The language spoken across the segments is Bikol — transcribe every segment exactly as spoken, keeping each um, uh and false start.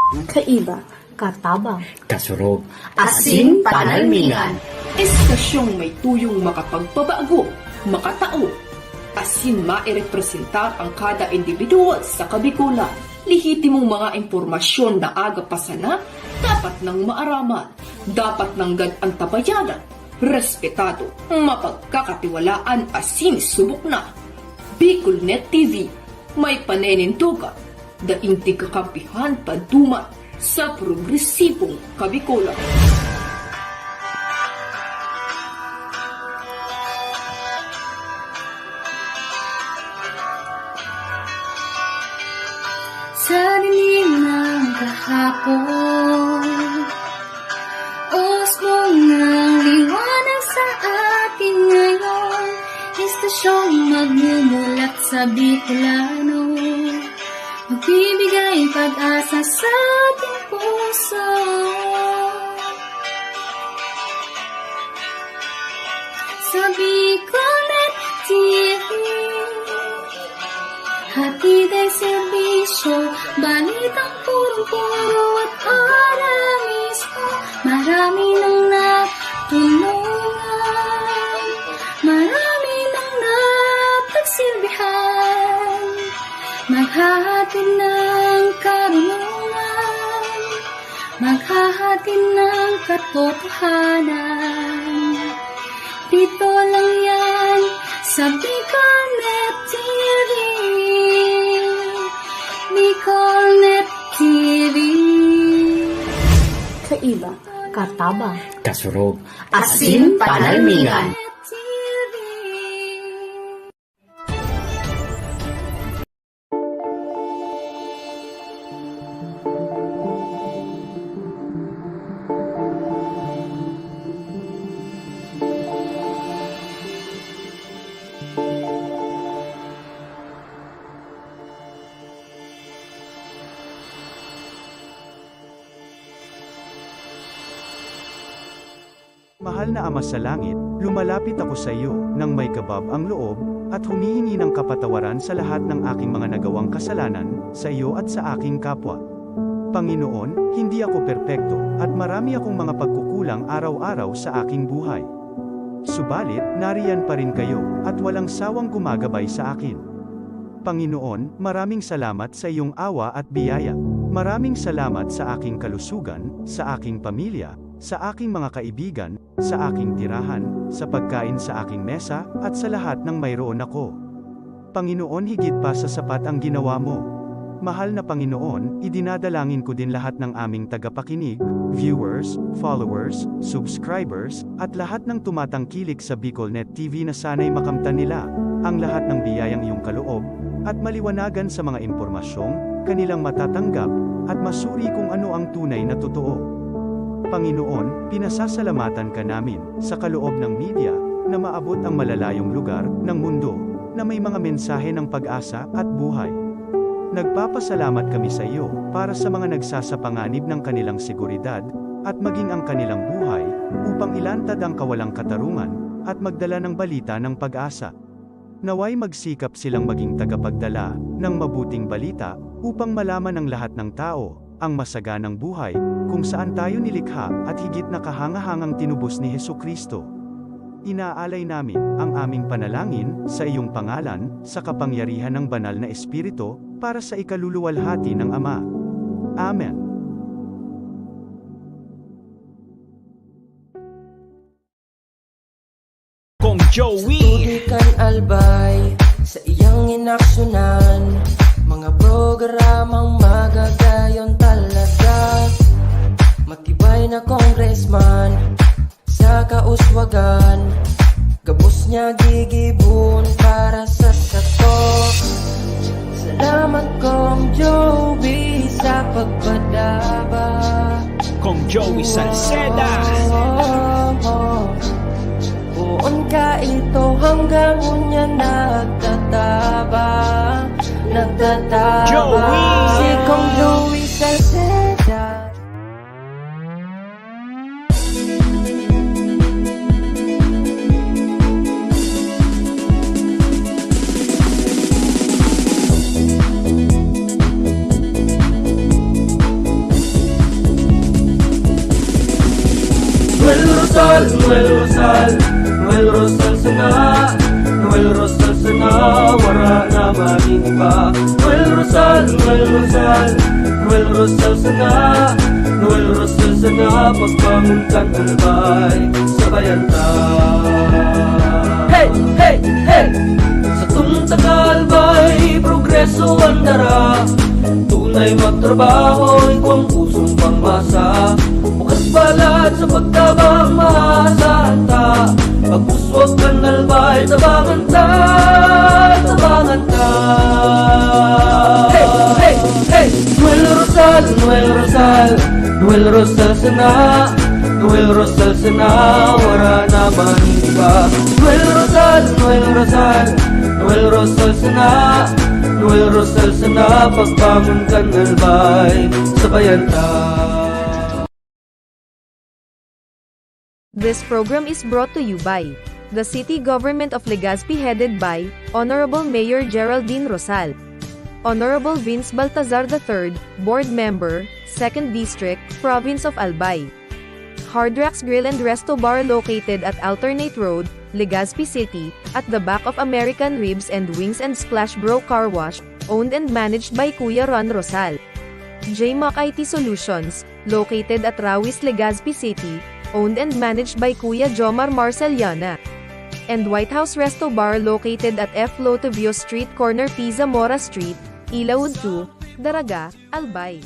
Kaiba, katabang, kasurog, asin panalmingan. Estasyong may tuyong makapagpabago, makatao, asin mairepresentar ang kada individual sa Kabikolan. Lehitimong mga impormasyon na aga pa sana, dapat nang maaraman, dapat nanggad antabayanan, respetado, mapagkakatiwalaan asin subok na. Bicolnet T V, may paninindogan, daing tigkakampihan paduman sa progresibong Kabikolan. Sa dilim ng kahapon, usbong ng liwanag sa atin ngayon, estasyong magmumulat sa Bicolano, magbibigay pag-asa sa ating puso. Sa Bicolnet T V, hatid ay serbisyo, balitang purong-puro at ora mismo. Marami nang natulungan, marami nang napagsilbihan, maghahatid ng karunungan, maghahatid ng katotohanan. Dito lang yan sa Bicolnet T V. Bicolnet T V. Kaiba, katabang, kasurog, asin panalmingan. Mahal na Ama sa Langit, lumalapit ako sa iyo nang may kabab ang loob at humihingi ng kapatawaran sa lahat ng aking mga nagawang kasalanan sa iyo at sa aking kapwa. Panginoon, hindi ako perpekto at marami akong mga pagkukulang araw-araw sa aking buhay. Subalit, nariyan pa rin kayo at walang sawang gumagabay sa akin. Panginoon, maraming salamat sa iyong awa at biyaya. Maraming salamat sa aking kalusugan, sa aking pamilya, sa aking mga kaibigan, sa aking tirahan, sa pagkain sa aking mesa, at sa lahat ng mayroon ako. Panginoon, higit pa sa sapat ang ginawa mo. Mahal na Panginoon, idinadalangin ko din lahat ng aming tagapakinig, viewers, followers, subscribers, at lahat ng tumatangkilik sa Bicolnet T V na sana'y makamtan nila ang lahat ng biyayang iyong kaloob at maliwanagan sa mga impormasyong kanilang matatanggap at masuri kung ano ang tunay na totoo. Panginoon, pinasasalamatan ka namin sa kaloob ng media na maabot ang malalayong lugar ng mundo na may mga mensahe ng pag-asa at buhay. Nagpapasalamat kami sa iyo para sa mga nagsasapanganib ng kanilang seguridad at maging ang kanilang buhay upang ilantad ang kawalang katarungan at magdala ng balita ng pag-asa. Nawa'y magsikap silang maging tagapagdala ng mabuting balita upang malaman ng lahat ng tao ang masaganang buhay kung saan tayo nilikha at higit na kahangahangang tinubos ni Jesucristo. Inaalay namin ang aming panalangin sa iyong pangalan sa kapangyarihan ng Banal na Espiritu para sa ikaluluwalhati ng Ama. Amen. Kong Joey. Tubig kan Albay, sa iyang inaksyonan, mga programang magagayon talaga. Matibay na congressman sa kauswagan, gabos niya gigibon para sa sato. Salamat, Kong Joey, sa pagpadaba. Kong Joey Salceda. Poon ka ito hanggang unya nagtataba, nagtataba. Joey. Si Kong Joey Salceda. Sana, Noel Rosal sana, wara na maning iba. Noel Rosal, Noel Rosal, Noel Rosal sana, Noel Rosal sana, pagbangon kan Albay, sabayan ta. Hey, hey, hey! Satong taga Albay, progreso an dara. Tunay magtrabaho, igwang pusong pangmasa. Bukas balat sa pagtabang, maasahan ta. Pagpuswag kan Albay, tabangan ta, tabangan ta. Hey, hey, hey! Noel Rosal, Noel Rosal, Noel Rosal sana, Noel Rosal sana, wara na maning iba. Noel Rosal, Noel Rosal, Noel Rosal sana, Noel Rosal sana, pagbangon kan Albay, sabayan ta. This program is brought to you by the City Government of Legazpi, headed by Honorable Mayor Geraldine Rosal. Honorable Vince Baltazar the third, Board Member, Second District, Province of Albay. Hard Rocks Grill and Resto Bar, located at Alternate Road, Legazpi City, at the back of American Ribs and Wings and Splash Bro Car Wash, owned and managed by Kuya Ron Rosal. J Mac I T Solutions, located at Rawis, Legazpi City, owned and managed by Kuya Jomar Marceliana. And White House Resto Bar, located at F Lotovio Street, corner P Zamora Street, Ilaud two, Daraga, Albay.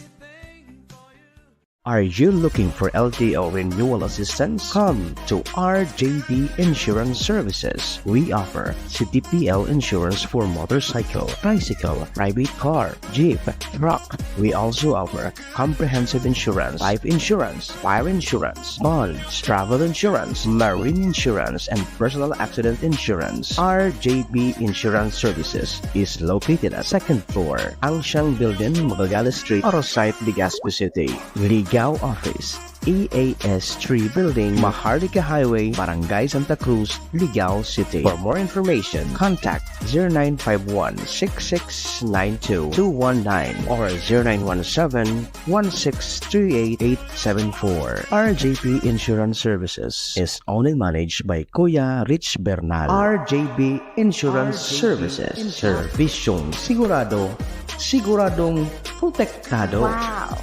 Are you looking for L T O renewal assistance? Come to R J B Insurance Services. We offer C T P L insurance for motorcycle, tricycle, private car, jeep, truck. We also offer comprehensive insurance, life insurance, fire insurance, bonds, travel insurance, marine insurance, and personal accident insurance. R J B Insurance Services is located at second floor, Angsiang Building, Magallanes Street, Arosite, Legazpi City. Ligao Office, E A S three Building, Maharlika Highway, Barangay Santa Cruz, Ligao City. For more information, contact zero nine five one six six nine two two one nine or zero nine one seven one six three eight eight seven four. R J P Insurance Services is owned and managed by Kuya Rich Bernal. R J P Insurance Services. Servisyong sigurado, siguradong protektado. Wow!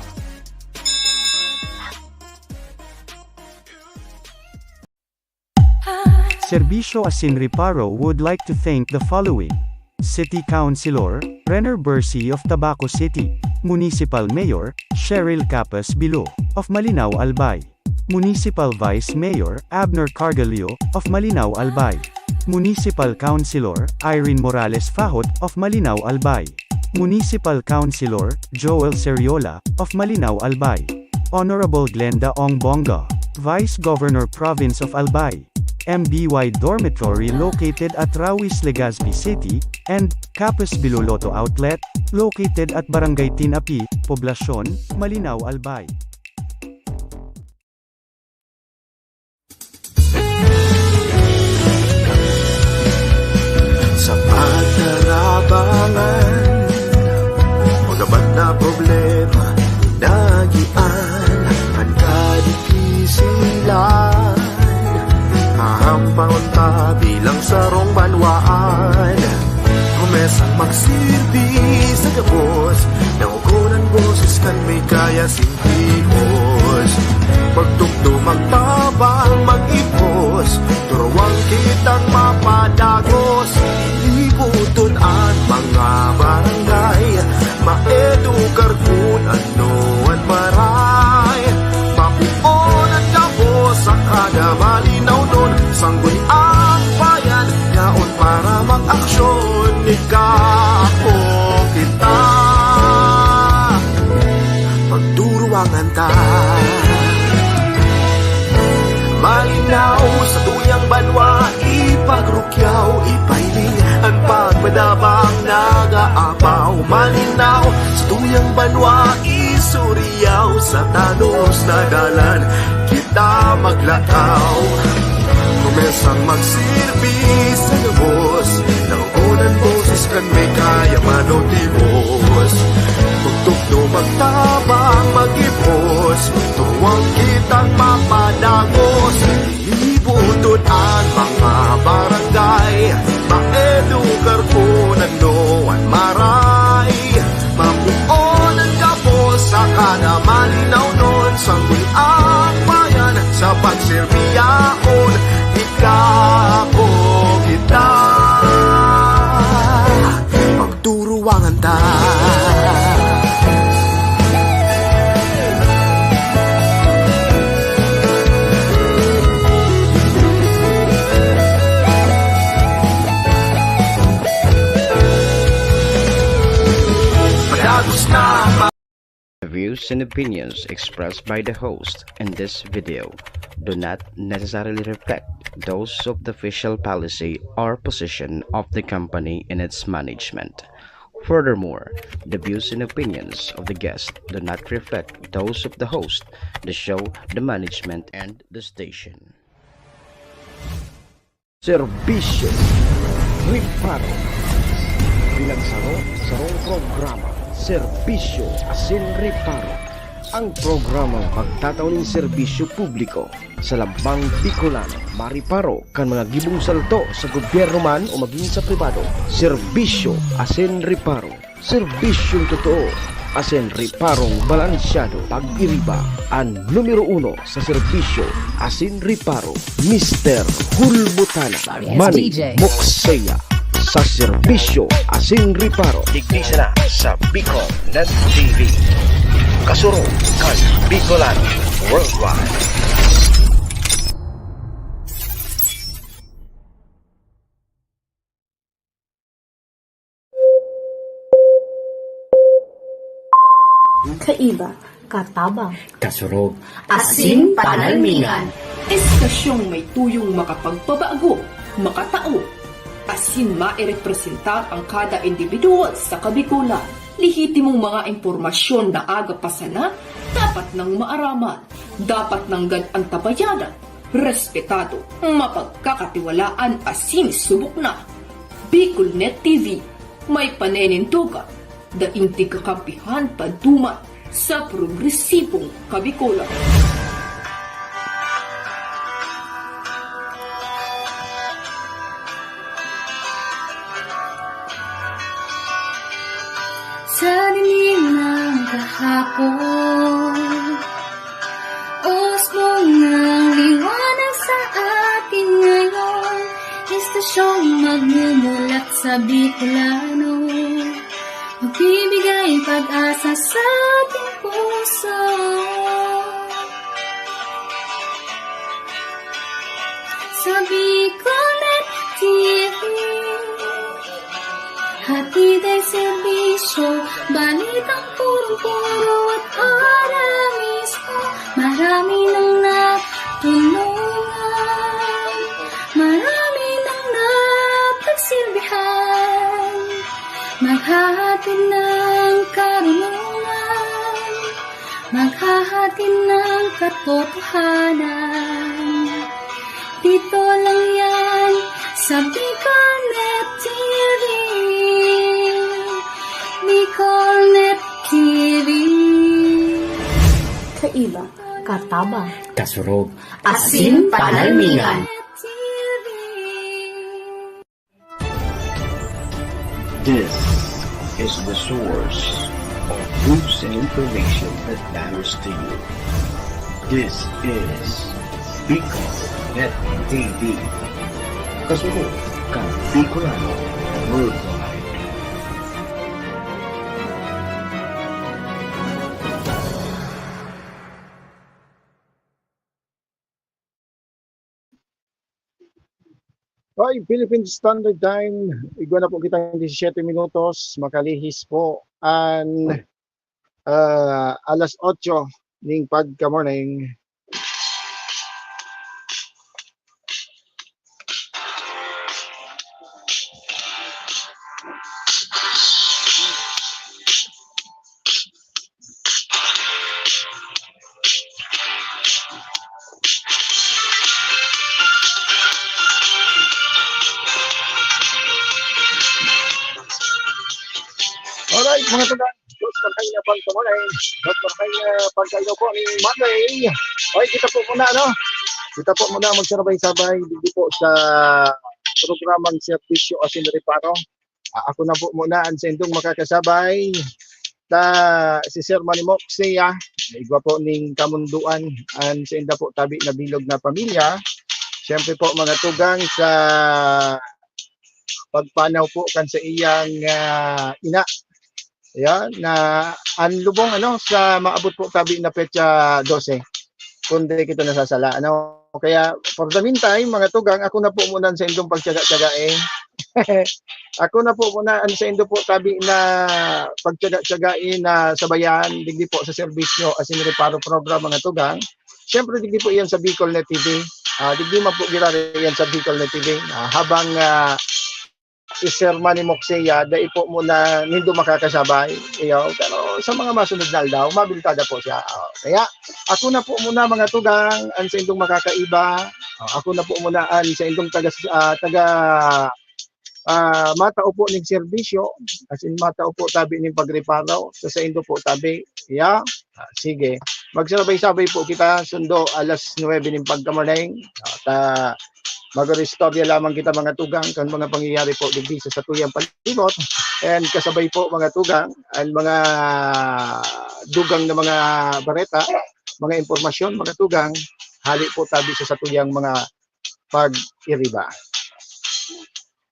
Serbisyo asin reparo would like to thank the following: City Councilor Renner Bercy of Tabaco City, Municipal Mayor Cheryl Capas Bilo of Malinao, Albay, Municipal Vice Mayor Abner Cargallo of Malinao, Albay, Municipal Councilor Irene Morales Fajot of Malinao, Albay, Municipal Councilor Joel Seriola of Malinao, Albay, Honorable Glenda Ong Bonga, Vice Governor, Province of Albay, M B Y Dormitory located at Rawis, Legazpi City, and Capas Bilo Lotto Outlet located at Barangay Tinapi, Poblacion, Malinao, Albay. Sa pagtarabangan, magabat na problema, inagian an kadikisilan. Hahampangon ta bilang sarong banwaan, promesang magsirbi sa gabos, naogon an boses kan may kaya, sin hihos. Magtukdo, magtabang, mag-igos, turuwang kitang mapadagos. Ibuton an mga barangay, maedukar kun ano an maray. Mapuon an gabos sa kada malinawnon, sangguniang bayan yaon para mag-aksyon. Ikaw, kita, pagturuwangan ta. Malinaw sa tuyang banwa, ipagrukyaw, ipailing an pagmadabang nag-aabaw. Malinaw sa tuyang banwa, isuriyaw sa tanos na dalan kita maglakaw. Promesang magsirbi sa gabos, naogon an boses kan may kaya, manuntimos. Magtukdo, magtabang, mag-igos, turuwang kitang mapadagos. Ibuton an mga barangay Views and opinions expressed by the host in this video do not necessarily reflect those of the official policy or position of the company and its management. Furthermore, the views and opinions of the guest do not reflect those of the host, the show, the management, and the station. Serbisyo, reparo. Bilang saro, sarong programa, serbisyo asin reparo. Ang programang magtatao nin serbisyo publiko sa lambang Bicolano, mareparo kan mga gibong salto sa gobyerno man o magin sa pribado. Serbisyo asin reparo. Serbisyong totoo asin reparong balansyado. Pag-iriba, an numero uno sa serbisyo asin reparo, Mister Hulbutana, Manny Mokseya, sa serbisyo asin reparo. Digdi sana sa Bicol Net T V. Kasurog kan Bicolano Worldwide. Kaiba, katabang, kasurog, asin panalmingan. Estasyong may tuyong makapagpabago, makatao, asin mairepresentar ang kada individual sa Kabikolan. Lehitimong mga impormasyon na aga pa sana, dapat nang maaraman, dapat nanggad antabayanan, respetado, mapagkakatiwalaan asin subok na. Bicol Net T V, may panenindogan, daing tigkakampihan paduman sa progresibong Kabikolan. Sa dinig ng kahapon, usbong ng liwanag sa atin ngayon. Estasyong magmumulat sa Bicolano, magbibigay pag-asa sa ating puso. Sa Bicolnet T V, hatid ay serbisyo, balitang purong-puro at ora mismo. Marami nang natulungan, marami nang napagsilbihan, maghahatid ng karunungan, maghahatid ng katotohanan. Dito lang yan sa Bicolnet T V. Bicolnet T V. Kaiba, katabang, kasurog, asin panalmingan. This is the source of news and information that matters to you. This is Bicol Net T V. Kasunod kan Bicolano Worldwide. Hoy, Philippine Standard Time, igwa na po kitang disisiyete minutos, makalihis po an, ah, alas otso ning pagka-morning. Alright, mga tugang, dos marhay na pagkamulay, dos marhay na pagkailaw po ni Monday. Okay, kita po muna, no? Kita po muna magsabay-sabay dito po sa programang Serbisyo Asin Reparo. Ah, ako na po muna an saindong makakasabay. Ta, si Sir Manny Mokseya, igwa po ning kamundoan, an sainda po tabi na bilog na pamilya. Siyempre po, mga tugang, sa pagpanaw po kan sa iyang, ah, ina. Yan, na an lubong, ano, sa maabot po tabi na petsa dose, kung di kita nasasala, ano. Kaya, for the meantime, mga tugang, ako na po muna an saindong pagtiyaga-tiyaga, eh. Ako na po muna an saindo po tabi na pagtiyaga-tiyaga na sabayan digdi po sa serbisyo asin reparo program, mga tugang. Siyempre, digdi po iyan sa Bicol Net T V. Ah, digdi man po giraray iyan sa Bicol Net T V. Ah, habang, ah, si Sir Manny Moxia, dai po muna nindo makakasabay. Iyo, pero sa mga masunod na aldaw, mabiltada po siya. Oh, kaya ako na po muna, mga tugang, an saindong makakaiba. Oh, ako na po muna an saindong taga, ah, taga, ah, matao po ning serbisyo, as in matao po tabi ning pagreparo sa saindo po tabi. Yeah? Ah, sige. Magsabay-sabay po kita, sundo alas nuebe ning pagkamorning. Ah, ta, mag-istorya lamang kita, mga tugang, kan mga pangyayari po digdi sa satuyang palibot. And kasabay po, mga tugang, ang mga dugang na mga bareta, mga impormasyon, mga tugang, hali po tabi sa satuyang mga pag-iriba.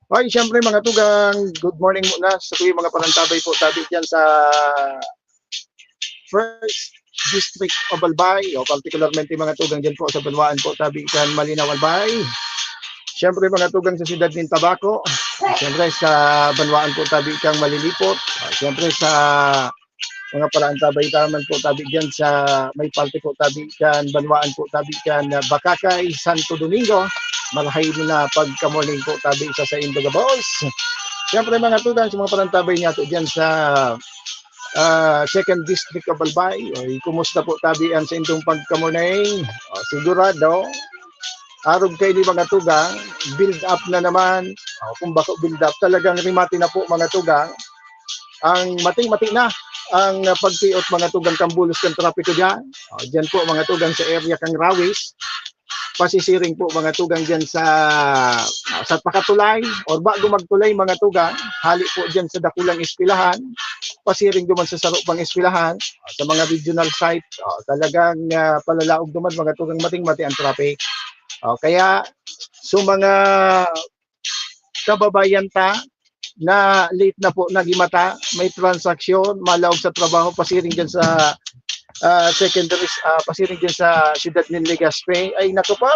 Okay, siyempre, mga tugang, good morning muna sa tuyang mga parantabay po tabi dyan sa First District of Albay, o partikularmente, mga tugang, dyan po sa banwaan po tabi kan Malinaw, Albay. Siyempre, mga tugang, sa siyudad nin Tabaco. Siyempre, sa banwaan po tabi kang Malilipot. Ah, siyempre, sa mga parantabay naman po tabi dyan sa may parte po tabi kan banwaan po tabi kan, ah, Bacacay, Santo Domingo. Marahay na pagkamorning po tabi sa saindo gabos. Siyempre, mga tugang, sa mga parantabay niya to dyan sa, ah, Second District of Albay. Oy, kumusta po tabi an saindong pagkamorning? Oh, sigurado, arog kaini, mga tugang, build up na naman. Oh, kung bako build up, talagang rimate na po, mga tugang. Ang mating-mati na ang pagtiot, mga tugang, kan bulos kan trapiko dyan. Oh, dyan po, mga tugang, sa area kang Rawis. Pasisiring po, mga tugang, dyan sa, sa pakatulay or bago magtulay, mga tugang, hali po dyan sa dakulang eskwelahan, pasiring duman sa saro pang eskwelahan, sa mga regional site, oh, talagang, ah, palalaog duman, mga tugang, mating-mati ang traffic. Oh, kaya, so, mga kababayan ta na late na po naghimata, may transaksyon, malaog sa trabaho, pasiring dyan sa, ah, secondary, ah, pasiring dyan sa siyudad nin Legazpi. Ay, naku po,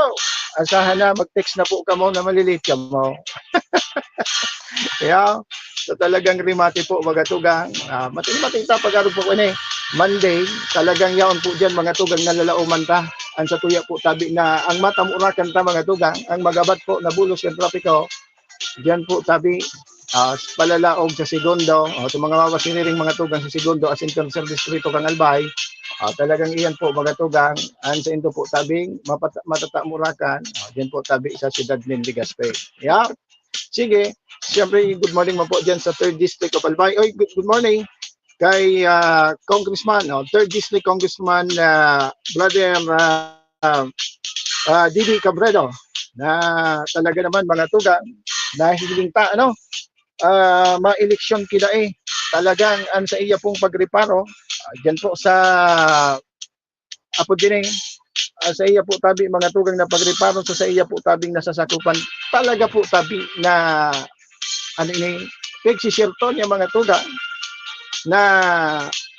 asahan na, mag-text na po kamo na malilate kamo. Yeah. So, talagang rimate po, mga tugang. Ah, mating-mating ta pag-arog po ini. Monday, talagang yaon po dyan, mga tugang, nalalaoman ta. Ang satuya po tabi na ang matamurakan ta, mga tugang, ang magabat po na bulos kan trapiko, dyan po tabi, ah, palalaog sa Segundo, o sa mga mawasiriring mga tugang sa Segundo, as in, sa distrito kang Albay, ah, talagang iyan po, mga tugang, ang saindo po tabing mapata-, matatamurakan, ah, dyan po tabi sa siyudad nin Legazpi. Yeah? Sige. Siyempre, good morning man po dyan sa Third District of Albay. Oy, good, good morning kay, ah, Congressman, no? Third District Congressman, ah, Brother, ah, ah, Didi Cabredo, na talaga naman, mga tugang, nahiling ta, ano, ah, maeleksyon kita eh. Talagang ang sa iya pong pagreparo, ah, dyan po sa Apo Dine, ah, sa iya po tabi, mga tugang, na pagreparo sa, sa iya po tabing nasasakupan, talaga po tabi na, ano ini, pagsisyerto niya, mga tugang, na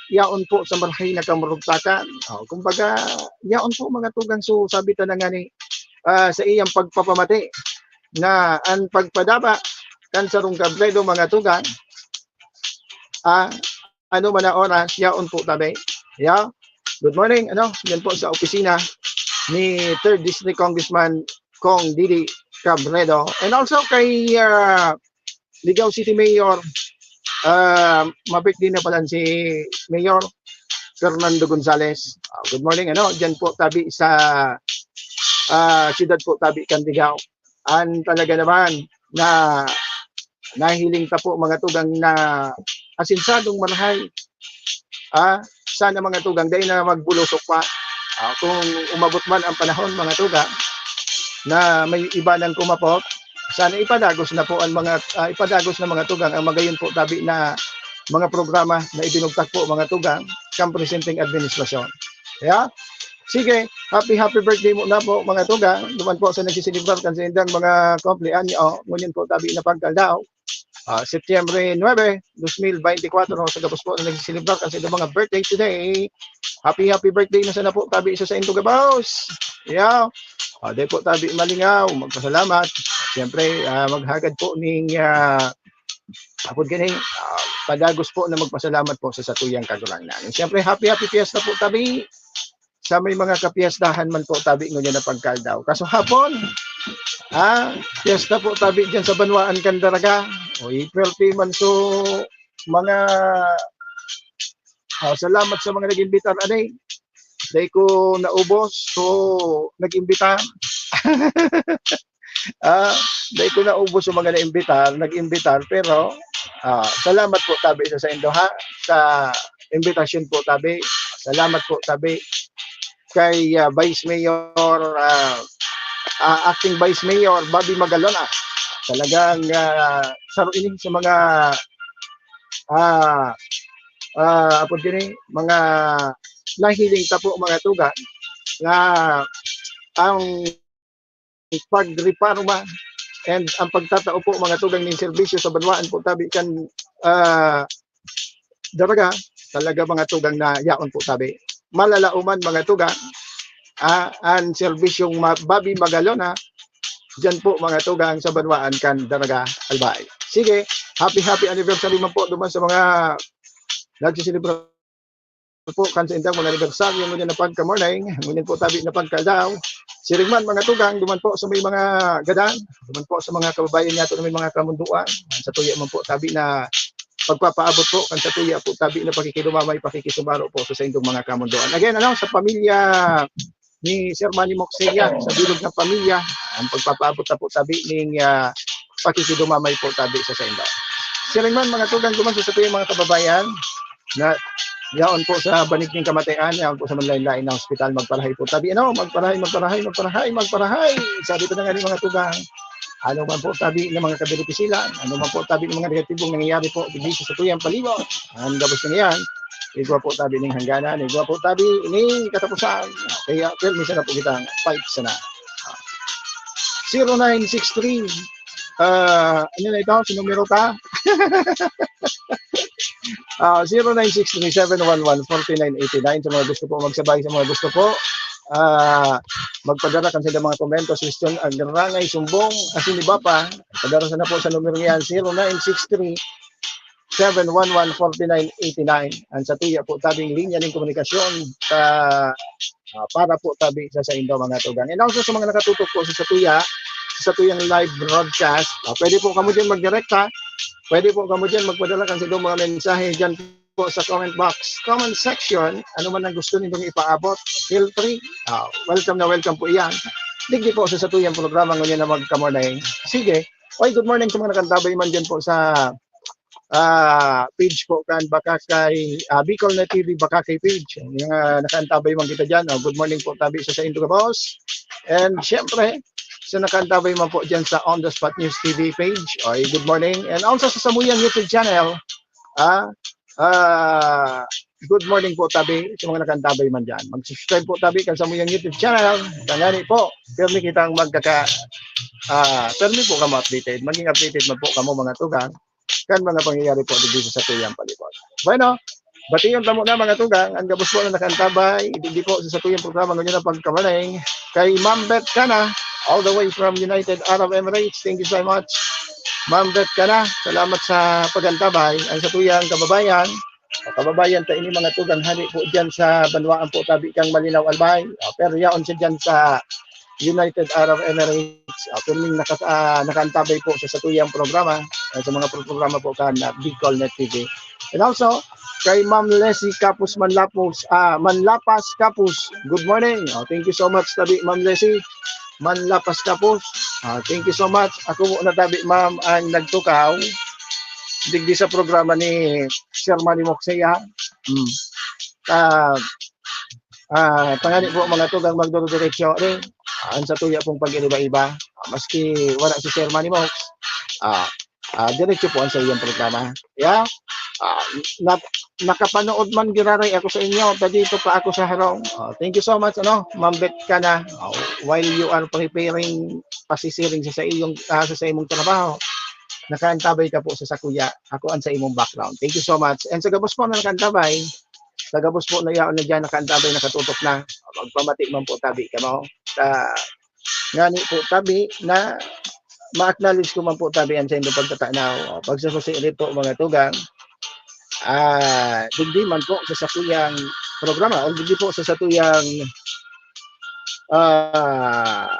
yaon po sa marahay na kamurugtakan. Oh, kumbaga, yaon po, mga tugang, so sabi ta na nga ni, ah, sa iyang pagpapamati na ang pagpadaba kan sarong Robredo, mga tugang, ah, ano man ang oras, yaon po tabi. Yeah. Good morning, ano, yan po sa opisina ni Third District Congressman Cong Didi Cabredo. And also kay, ah, Ligao City Mayor, ah, ma-birthday na pala si Mayor Fernando Gonzales. Ah, good morning, ano, dyan po tabi sa, ah, siyudad po tabi kan Ligao. An talaga naman na nahiling ta po, mga tugang, na asinsadong marahay. Ah, sana, mga tugang, dai na magbulosok pa. Ah, kung umabot man ang panahon, mga tugang, na may iba nang kumapot, sana ipadagos na po ang mga, ah, ipadagos na, mga tugang, ang magayon po tabi na mga programa na ibinugtak po, mga tugang, kan presenteng administrasyon. Kaya, sige, happy, happy birthday muna po, mga tugang. Duman po sa nagsiselebrar kan saindang mga kumpleanyo, ngunyan po tabi na pagkaldaw. ah, Setyembre nuebe, dos mil beintikwatro, sa gabos po na nagsiselebrar kan saindong mga birthday today. Happy, happy birthday na sana po tabi sa saindong gabos. Yeah. Ah, dai po tabi malingaw, magpasalamat. Siyempre, ah, maghagad po ning, ah, apod gani, ah, padagos po na magpasalamat po sa satuyang Kagurangnan. Siyempre, happy, happy fiesta po tabi sa may mga kapiestahan man po tabi ngunyan na pagkaaldaw. Kaso hapon, ah, fiesta po tabi diyan sa banwaan kan Daraga. O, April P man, so, mga, ah, salamat sa mga nag-imbitar, anay. Dai ko naubos, so, nag-imbita. Ah, dai ko naubos yung mga naimbitar, nag-imbitar, pero, ah, salamat po tabi sa saindo, ha, sa imbitasyon po tabi. Salamat po tabi kay, ah, Vice Mayor, ah, ah, Acting Vice Mayor Bobby Magalona. Talagang, ah, saro ini sa mga, ah, ah, apod gini, mga nahiling ta po, mga tugang, nga ang pagreparo man and ang pagtatao po, mga tugang, nin serbisyo sa banwaan po tabi kan, ah, Daraga, talaga, mga tugang, na yaon po tabi. Malalaoman, mga tugang, ah, an serbisyong ma-, Bobby Magalona, diyan po, mga tugang, sa banwaan kan Daraga, Albay. Sige, happy, happy anniversary man po duman sa mga nagsiselebra po kan saindang mga anibersaryo ngunyan na pagka-morning, ngunyan po tabi na pagkaaldaw. Siring man, mga tugang, duman po sa may mga gadan, duman po sa mga kababayan niyato na may mga kamundoan, satuya man po tabi na pagpapaabot po kan satuya po tabi na pakikidumamay, pakikisumaro po sa saindong mga kamundoan. Again, ano, sa pamilya ni Sir Manny Moxeya, sa bilog na pamilya, ang pagpapaabot na po tabi ning, ah, pakikidumamay po tabi sa saindo. Siring man, mga tugang, duman sa satuyang mga kababayan na yaon po sa banig nin kamatayan, yaon po sa manlain-lain na ospital, magparahay po tabi, ano, magparahay, magparahay, magparahay, magparahay. Sabi ko na nga ni, mga tugang, ano man po tabi ng mga kadiripisilan, ano man po tabi ng mga negatibong nangyayari po digdi sa satuyang palibot, ang gabos na yan, igwa po tabi ning hangganan, igwa po tabi ning katapusan. Kaya, pero minsan na po kitang fight sana. Zero nine six three, ah, ano na ito? Si numero ta? Ah, zero nine six three seven one one forty nine eighty nine. Sa mga gusto po magsabay, sa mga gusto po, ah, magpadara kan sila mga komento, suggestion, agrangay, sumbong, asin iba pa, padara sana po sa numero niyan, zero nine six three seven one one forty nine eighty nine. Ang satuya po tabing linya nin komunikasyon sa, ah, para po tabi sa saindo, mga tugang. And also sa mga nakatutok po sa satuya, sa satuyang live broadcast, ah, pwede po kamo diyan magdirekta. Pwede po kamo diyan magpadala kan saindong mga mensahe diyan po sa comment box, comment section. Ano man ang gusto nindong ipaabot, feel free. Ah, welcome na welcome po iyan. Digdi po sa satuyang programa ngunyan na magka-morning. Sige. Oy, good morning sa mga nakantabay man diyan po sa, ah, page po kan Bakakay, ah, Bicol Net T V Bakakay page. Yung, ah, nakantabay man kita diyan, oh, good morning po tabi sa saindo gabos. And siyempre, sa nakantabay man po diyan sa On the Spot News T V page, oy, good morning. And also sa samuyang YouTube channel, ah, ah, good morning po tabi sa mga nakantabay man diyan. Mag-subscribe po tabi kan samuyang YouTube channel. Tangani po, pirmi kitang magkaka-, ah, pirmi po kamo updated. Maging updated man po kamo, mga tugang, kan mga pangyayari po digdi sa satuyang palibot. Bueno, bation ta muna, mga tugang, ang gabos po na nakantabay digdi po sa satuyang programa ngunyan na pagka-morning, kay Ma'am Beth Cana, all the way from United Arab Emirates. Thank you so much, Ma'am Beth Cana. Salamat sa pag-antabay. Ang satuyang kababayan, kababayan ta ini, mga tugang, hali po diyan sa banwaan po tabi kang Malinaw, Albay. Ah, pero yaon siya diyan sa United Arab Emirates. Ah, pirming naka-, ah, nakaantabay po sa satuyang programa, ah, sa mga pro-, programa po kan, ah, Bicol Net T V. And also, kay Ma'am Leslie Capus Manlapos, ah, Manlapas Capus. Good morning. Oh, thank you so much, tabi, Ma'am Leslie. Manlapas Capus. Ah, thank you so much. Ako po na tabi, ma'am, ang nagtukaw digdi sa programa ni Sir Manny Moxeya. Mm. Ah, ah, tangani po, mga tugang, magduro-diretso, eh, ang satuya pong pag-iriba-iba, maski wala si Sir Manny Mox, ah, ah, diretso po ang sa iyang programa. Yeah? Ah, na-, nakapanood man giraray ako sa inyo, ta dito pa ako sa harong. Ah, thank you so much, ano, Ma'am Beth Cana. Ah, while you are preparing, pasisiring sa, sa iyong, ah, sa, sa imong trabaho, nakaantabay ka po sa sakuya, ako an sa imong background. Thank you so much. And sa gabos po na nakaantabay, sa gabos po na yaon na diyan nakaantabay, nakatutok na, magpamati man po tabi kamo. Sa ngani po tabi na ma-acknowledge ko man po tabi an saindong pagtatanaw. O, pagsususirit po, mga tugang. Ah, digdi man po sa satuyang programa, o digdi po sa satuyang, ah,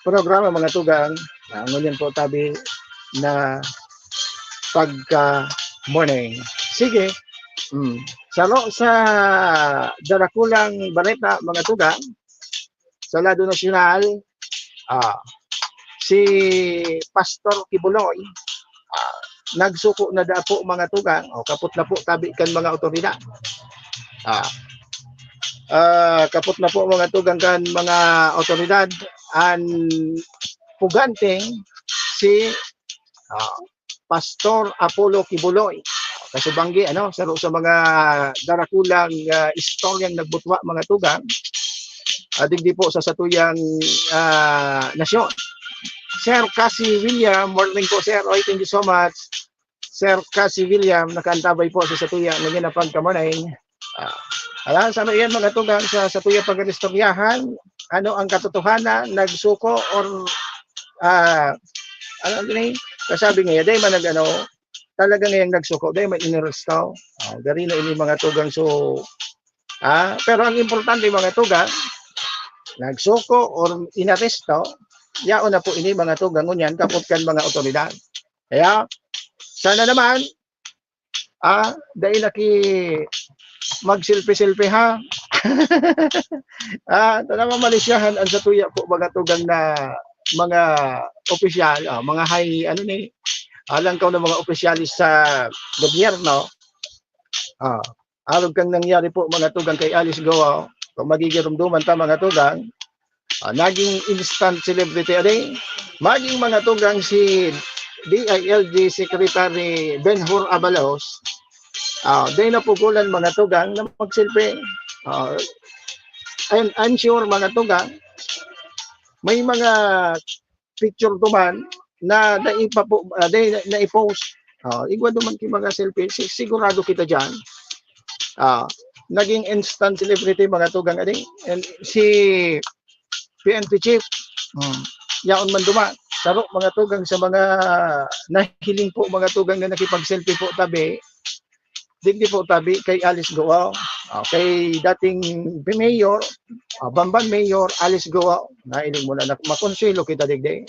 programa, mga tugang, ah, ngunyan po tabi na pagka-morning. Sige. Mm. Saro sa darakulang bareta, mga tugang, sa lado nasyonal, ah, si Pastor Kibuloy, ah, nagsuko na dapo, mga tugang, o kapot na po tabi kan mga otoridad. Ah, ah, kapot na po, mga tugang, kan mga otoridad, an puganteng si, ah, Pastor Apollo Kibuloy. Kasubanggi, ano, saro sa mga darakulang, ah, istoryang nagbutwa, mga tugang, ah, digdi po sa satuyang, ah, nasyon. Sir Cassie William, morning po, sir. Oy, thank you so much. Sir Cassie William, nakaantabay po sa satuya, ngunyan na pagka-morning. Ah, alam, sa iyan, mga tugang, sa, sa tuya pag-istoryahan, ano ang katotohanan, nagsuko, or, ah, ano ni, kasabi nga, dai man nag-ano, talaga ngayang nagsuko, dai man inaresto. Ah, gari na ini, mga tugang, so, ah, pero ang importante, mga tugang, nagsuko or inaresto, yaon na po ini, mga tugang, ngunyan, kapot kan mga otoridad. Kaya, sana naman, ah, dai na ki mag-selfie-selfie, ha? Ah, tana mamalisyahan an satuya po, mga tugang, na mga opisyal, ah, mga high, ano ni, ah, langkaw na mga opisyalis sa gobyerno. Ah, arog kang nangyari po, mga tugang, kay Alice Goa, kung magigirumduman ta, mga tugang, ah, naging instant celebrity, adi, maging, mga tugang, si D I L G Secretary Ben-Hur Abalos, ah, dai napugulan, mga tugang, na mag-selfie. Ah, and I'm sure, mga tugang, may mga picture duman na naipapo-, ah, dai, na, nai-post. Ah, igwa duman ki mga selfie, si-, sigurado kita diyan. Ah, naging instant celebrity, mga tugang, adi. And si P N P chief, hmm, yaon man duman. Saro, mga tugang, sa mga nahiling po, mga tugang, na nakipag-selfie po tabi, digdi po tabi kay Alice Goa. Ah, kay dating mayor, ah, Bamban Mayor Alice Goa, nailing mo na, na makonselo kita digdi.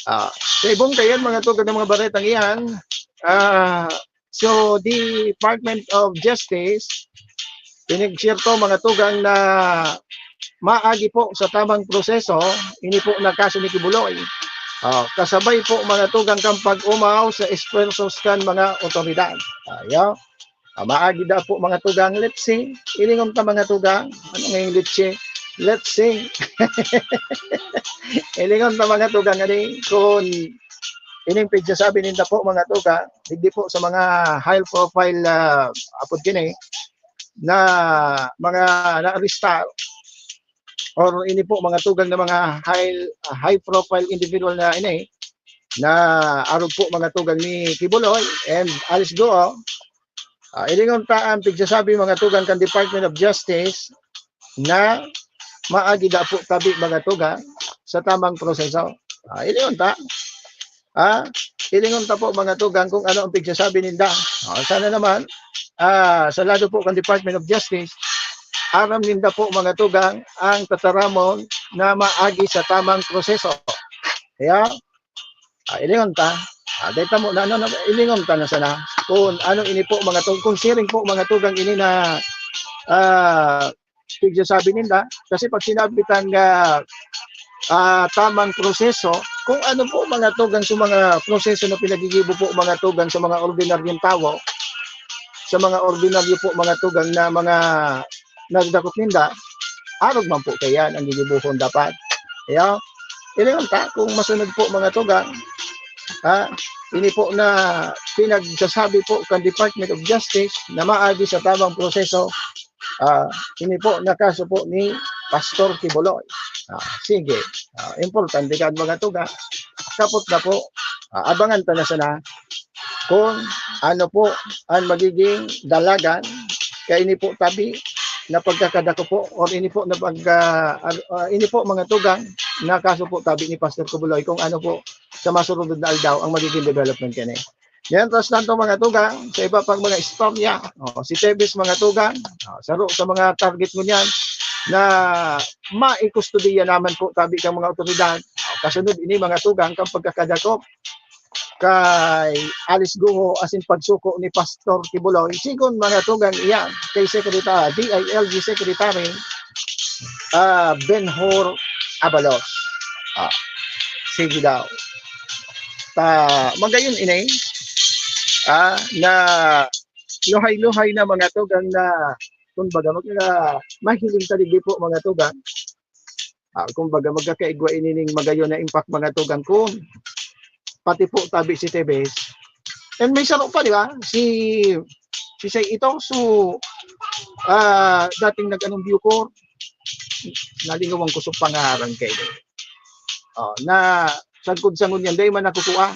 Ah, sa ibong kayan, mga tugang, ng mga baretang iyan, ah, so, Department of Justice, pinag-share to, mga tugang, na maagi po sa tamang proseso, ini po na kaso ni Kibuloy. Ah, kasabay po, mga tugang, kan pag-umaw sa esfuerzos kan mga otoridad. Ayo. Ah, maagi da po, mga tugang, let's see. Ilingon ta, mga tugang. Ano nga yung let's see? Let's see. Ilingon ta, mga tugang, ani, kung ining pigsasabi ninda po, mga tugang, digdi po sa mga high profile, ah, apod kini, na mga naarestar, or ini po, mga tugang, na mga high, high profile individual na ini, na arog po, mga tugang, ni Kibuloy and Alice Goa, ah, ilingon ta ang pigsasabi, mga tugang, kan Department of Justice na maagi da po tabi, mga tugang, sa tamang proseso. Ah, ilingon ta. Ah, ilingon ta po, mga tugang, kung ano ang pigsasabi ninda. Ah, sana naman, ah, sa lado po kan Department of Justice, aram ninda po, mga tugang, ang tataramon na maagi sa tamang proseso. Kaya, ah, ilingon ta. Ah, dahil tamo na, ano, na, ilingon ta na sana. Kung ano ini po, mga tug-, kung siring po, mga tugang, ini na, ah, pigsasabi ninda. Kasi pag sinabi tang, ah, ah, tamang proseso, kung ano po, mga tugang, sa mga proseso na pinagigibo po, mga tugang, sa mga ordinaryong tawo, sa mga ordinaryo po, mga tugang, na mga nagdakop ninda, arog man po kaiyan ang gigibohon dapat. Kaya, ilingon ta, kung masunod po, mga tugang, ha, ini po na pinagsasabi po kan Department of Justice na maagi sa tamang proseso, ah, ini po na kaso po ni Pastor Kibuloy. Ah, sige. Ah, importante kan, mga tugang. Kapot na po. Ah, abangan ta na sana kung ano po ang magiging dalagan kay ini po tabi na pagkakadako po or ini po na pag, ah, ar- ah, ini po mga tugang na kaso po tabi ni Pastor Kubuloy kung ano po sa masunod na aldaw ang magiging development kani. Mientras tanto, mga tugang, sa iba pang mga istorya, oh, si Tebes, mga tugang, oh, saro sa mga target ngunyan na maikustodiya naman po tabi kang mga otoridad. Oh, kasunod ini, mga tugang, kang pagkakadakop kay Alice Guho asin pagsuko ni Pastor Kibuloy. Sigon, mga tugang, iyan kay Secretary, D I L G Secretary, ah, Ben Hur Abalos. Ah, sige daw. Ta, magayon ini, ah, na luhay-luhay na mga tugang na, kumbaga, magka-, mahiling ta digdi po, mga tugang. Ah, kumbaga, magkakaigwa ini ning magayon na impact, mga tugang, kun pati po tabi si Tebes. And may saro pa, di ba? Si, si Shay ito, so, ah, dating nag-anong Bucor, nalingawan ko sa pangaran kay, oh, na sagkod sa ngunyan, dai man nakukuha.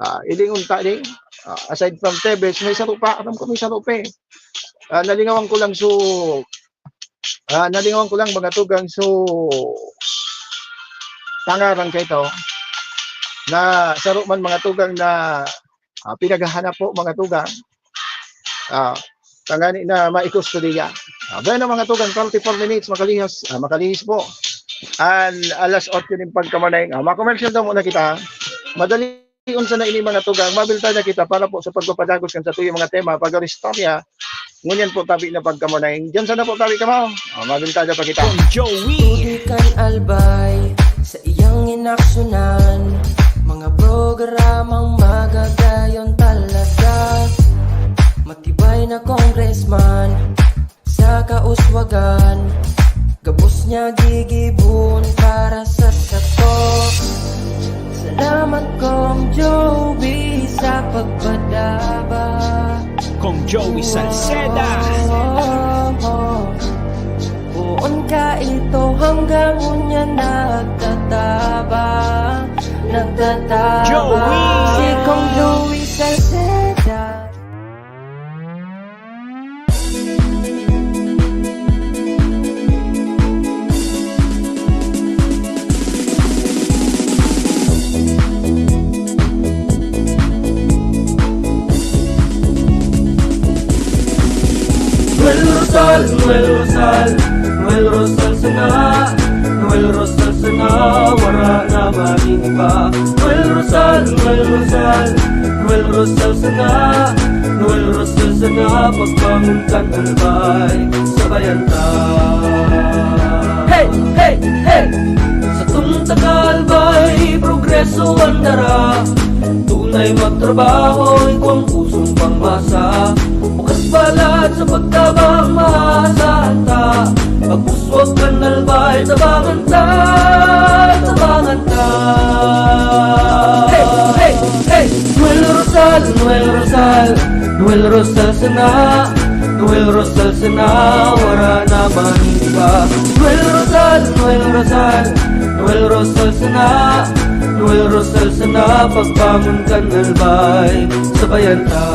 Ah, ilingon ta, di? Ah, aside from Tebes, may saro pa. Alam ko may saro pa eh. Ah, nalingawan ko lang, so, ah, nalingawan ko lang, mga tugang, so, pangaran kay ito, na saro man, mga tugang, na, ah, pinaghahanap po, mga tugang. Ah, tangani na maikustodiya. Ah, bueno, mga tugang, thirty-four minutes, makalihis, ah, makalihis po. An alas otso nin pagkamanay. Ah, makomersyal daw muna kita. Madali unsa na ini, mga tugang, mabilta na kita para po sa pagpapadagos kan satuyang mga tema, pag-istorya. Ngunyan po tabi na pagkamanay. Diyan sana po tabi kamo. Ah, mabilta na pa kita. Kong Joey. Tuloy kan Albay sa iyang inaksyonan. Mga programang magagayon talaga. Matibay na congressman sa kauswagan. Gabos niya gigibon para sa sato. Salamat, Kong Joey, sa pagpadaba. Kong Joey Salceda. Poon ka ito hanggang unya nagtatabang, nagtatabang. Joey! Si Kong Joey Salceda. Noel Rosal, Noel Rosal, Noel Rosal sana, Noel Rosal sana, wara na magin iba. Noel Rosal, Noel Rosal, Noel Rosal sana, Noel Rosal sana, pagbangon kan Albay, sabayan ta. Hey, hey, hey! Sa tunta ka Albay, progreso ang dara. Tunay magtrabaho, igwang pusong pangmasa. Bukas palad sa pagtabang, maasahan ta. Pag-uswag kan Albay, tabangan ta, tabangan ta. Hey, hey, hey! Noel Rosal, Noel Rosal, Noel Rosal sana, Noel Rosal sana, wara na magin iba. Noel Rosal, Noel Rosal, Noel Rosal sana, Noel Rosal sana, pagbangon kan Albay, sabayan ta.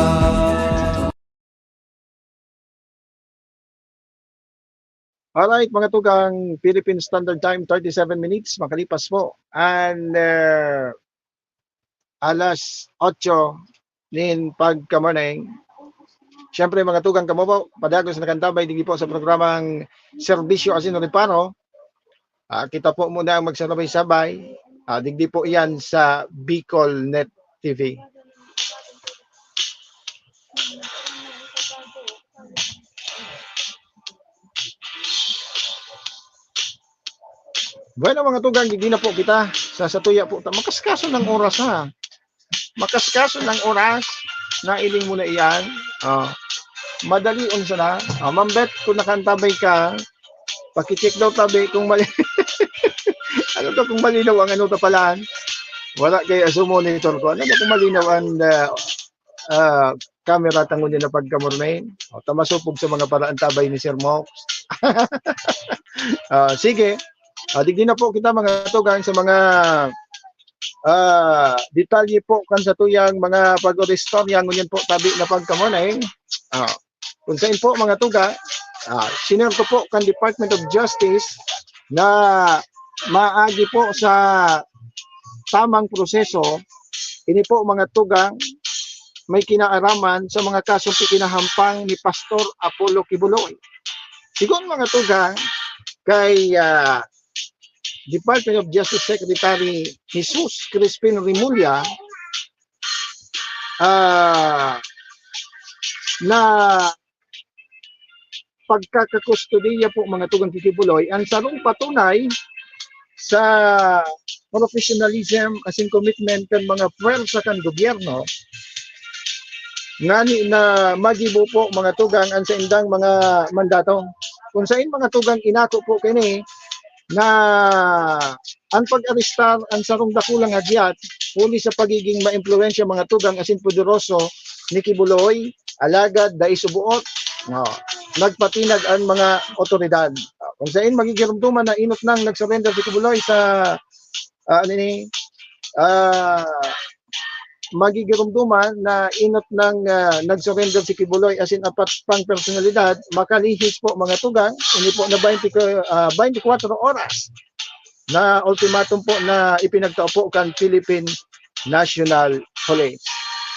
Alright, mga tugang, Philippine Standard Time, thirty-seven minutes, makalipas po. And, uh, alas otso nin pagkamanay. Siyempre, mga tugang, kamo po, padagos na kantabay, digdi po sa programang Serbisyo Asin Reparo. Ah, kita po muna ang magsabay-sabay. Ah, digdi po iyan sa Bicol Net T V. Bueno, mga tugang, digdi na po kita. Sa satuya po, ta-, makaskaso ng oras, ha. Makaskaso ng oras, nailing mo na iyan. Ah, madali unsa na. Ah, Ma'am Beth, kung nakantabay ka, paki-check daw tabi kung mali-, ano to, kung malinaw ang ano to palaan. Wala kay aso monitor ko. Ano ba kung malinaw ang, ah, ah, camera tangon niya na pagkamorning? O, ta masupog sa mga paraan tabay ni Sir Mox. Ah, sige. Ah, digdi na po kita, mga tugang, sa mga ah, detalye po kan satuyang mga pag-oristorya ngunyan po tabi na pagka-morning. Ah, kung sain po, mga tugang, ah, sinurog ko po kan Department of Justice na maagi po sa tamang proseso, ini po, mga tugang, may kinaaraman sa mga kasong ikinahampang ni Pastor Apollo Quiboloy. Sigon, mga tugang, kay, ah, Department of Justice Secretary Jesus Crispin Remulla, ah, na pagkakakustodiya po, mga tugang, ki Quiboloy, ang sarong patunay sa professionalism asin commitment kan mga puwersa kan gobyerno ngani na magibo po, mga tugang, ang saindang mga mandato. Kung sain, mga tugang, inako po kini na ang pag-arestar ang sarong dakulang hagyat huli sa pagiging maimpluwensya, mga tugang, asin poderoso ni Quiboloy, alagad dai suboot, no, nagpatinag ang mga otoridad. Kung sain magigiromdoman na inot nang nag-surrender si Quiboloy sa, ah, ano ni, ah, magigiromdoman na inot nang, ah, nag-surrender si Quiboloy asin apat pang personalidad, makalihis po, mga tugang, ini po na twenty, ah, twenty-four oras na ultimatum po na ipinagtao po kan Philippine National Police.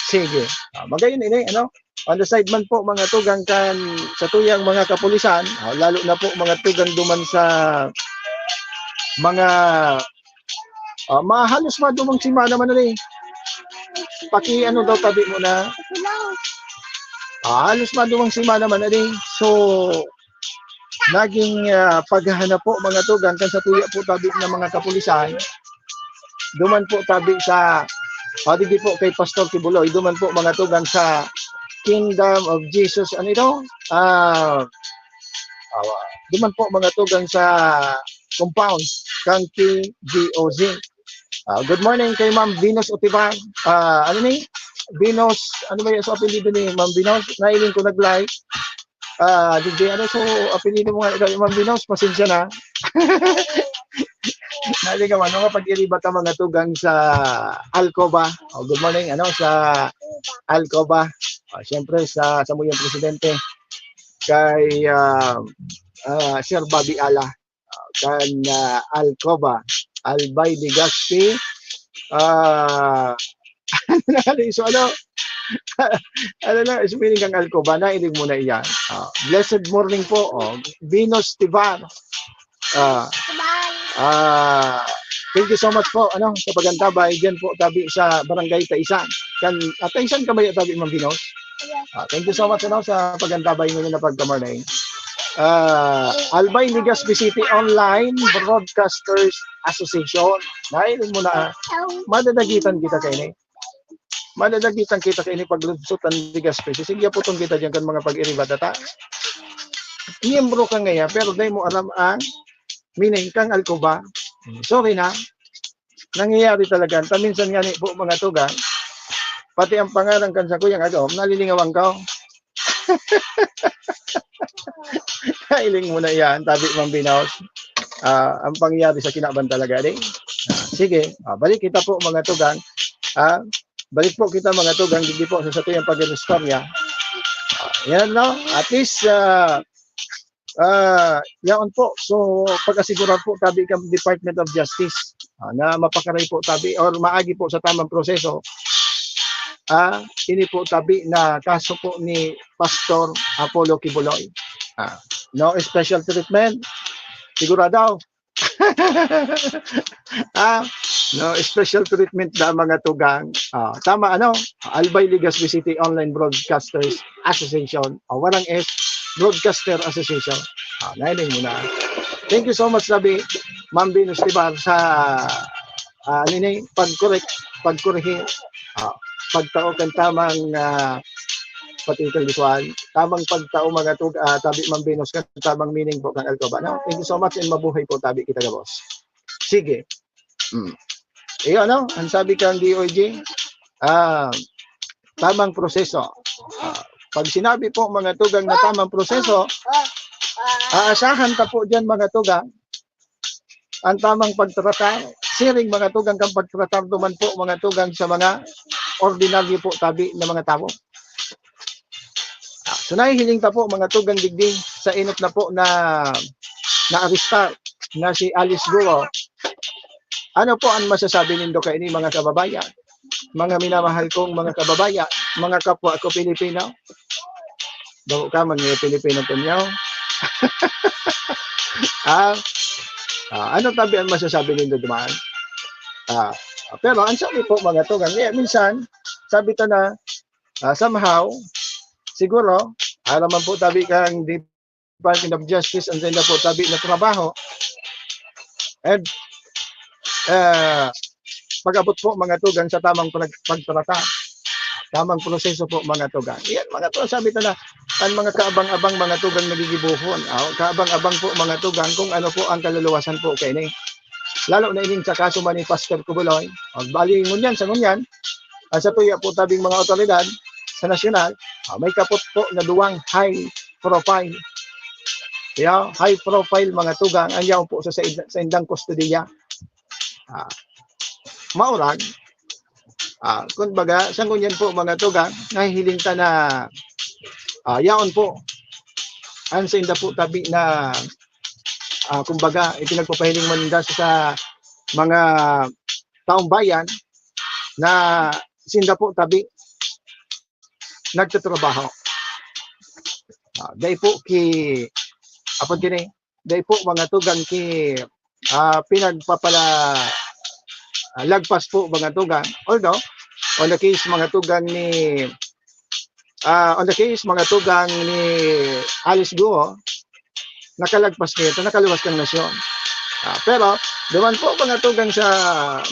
Sige. Ah, magayon ini, ano? On the side man po, mga tugang, kan satuyang mga kapulisan, ah, lalo na po, mga tugang, duman sa mga, ah, ma-, halos maduwang semana man na, eh. Paki-ano daw tabi mo na. Ah, halos maduwang semana man na, eh. So, naging, ah, paghahanap po, mga tugang, kan satuya po tabi na mga kapulisan. Duman po tabi sa, ah, digdi po kay Pastor Quiboloy, duman po, mga tugang, sa Kingdom of Jesus, ano ito? Ah, ah, duman po, mga tugang, sa compound kan K D O Z. Ah, good morning kay Ma'am Venus Otibar. Ah, ano ni? Venus, ano ba yung sa apelyido ni Ma'am Venus? Nailing ko nag-like. Ah, digdi, ano, so, apelyido mo nga ikaw, Ma'am Venus? Pasensya na. Nailing ka man, mga pag-iriba ta, mga tugang sa Alcoba. Oh, good morning, ano, sa Alcoba. Ah, siyempre, sa samuyang presidente, kay, ah, ah, Sir Bobby Ala, ah, kan, ah, Alcoba, Albay Legazpi, ah, ano na nga, so ano, ano na, spelling kang Alcoba, nailing mo na iyan. Ah, blessed morning po, oh, Venus Tibar. Ah, ah, thank you so much po, ano, sa pag-antabay diyan po, tabi sa Barangay Taisan. Kan, ah, Taisan ka ba, tabi, Ma'am Venus? Ah, thank you so much, ano, sa pag-antabay ngayon na pagka-morning. Ah, Albay Legazpi City Online Broadcasters Association. Nailing mo na, ah. Madadagitan kita kaini. Madadagitan kita kaini paglunsot ang Legazpi. Sige, putong kita diyan kan mga pag-iriba ta. Miyembro ka ngayon, pero dai mo aram ang meaning kang Alcoba. Sorry na. Nangyayari talaga. Paminsan nga ni po, mga tugang, pati ang pangalan kan sakuyang agom, nalilingawan ko. Kailing mo na yan, tabi, Ma'am Venus. Ah, ang pangyayari sa kinaban talaga, di? Ah, sige, ah, balik kita po, mga tugang. Ah, balik po kita, mga tugang, digdi po sa satuyang pag-istorya. Ah, yan, no? At least, ah, ah, yaon po. So, pag-asigurar po, tabi, kan Department of Justice, ah, na mapakaray po, tabi, or maagi po sa tamang proseso. Ah, ini po, tabi, na kaso po ni Pastor Apollo Quiboloy. Ah, no special treatment. Sigurado. Ah, no special treatment na, mga tugang. Ah, tama, ano? Albay Legazpi City Online Broadcasters Association. O, warang S, Broadcaster Association. Ah, nailing mo na. Thank you so much, sabi, Ma'am Venus Tibar, sa, ah, ano ini, pag-correct, pagkurihi, ah, pagtao kan tamang, ah, pati kan visual, tamang pagtao, mga tug-, ah, tabi, Ma'am Venus, kan tamang meaning po kan Alcoba, no? Thank you so much and mabuhay po, tabi kita gabos. Sige. Mm. Iyo, ano? Ang sabi kang D O J, ah, tamang proseso. Ah, pag sinabi po, mga tugang, na tamang proseso, aasahan ta po diyan, mga tugang, ang tamang pagtratar, siring mga tugang, kan pagtratar duman po mga tugang sa mga ordinaryo po tabi na mga tawo. Ah, so nahihiling ta po mga tugang digdi sa enot na po na naarestar na si Alice Guo. Ano po ang masasabi nindo kaini, mga kababayan? Mga minamahal kong mga kababayan, mga kapwa ko Pilipino. Bako ka man mga Pilipino tunyaw. Ah, ah, ano tabi ang masasabi nindo duman? Ah, pero ang sabi po mga tugang, eh, minsan, sabi ta na, ah, somehow, siguro, alam man po tabi kang Department of Justice, ang sainda po tabi na trabaho. And, ah, pag-abot po mga tugang sa tamang pag-, pagtrata, tamang proseso po mga tugang. Yan mga tugang, sabi ta na, ang mga kaabang-abang mga tugang nagigibuhon. Ah, kaabang-abang po mga tugang kung ano po ang kaluluwasan po kaini. Lalo na ining sa kaso man ni Pastor Kubuloy. Ah, bali, ngunyan, sa ngunyan, ah, sa tuya po tabing mga otoridad sa nasyonal, ah, may kapot po na duwang high profile. Yeah, high profile mga tugang ang yaon po sa, sa, sa indang kustodiya. Ah, maurag, ah, kumbaga, sa ngunyan po mga tugang, nahihiling ta na, ah, yaon po ang sa inda po tabi na, ah, kumbaga, ipinagpapahiling man ninda sa, sa mga taong bayan na sinda po tabi nagtatrabaho. Ah, dai po ki, apod kini, dai po mga tugang ki, ah, pinagpapala-, ah, lagpas po mga tugang. Although, on the case mga tugang ni, ah, on the case mga tugang ni Alice Guo, nakalagpas niya ito, nakaluwas kang nasyon. Ah, pero duman po mga tugang sa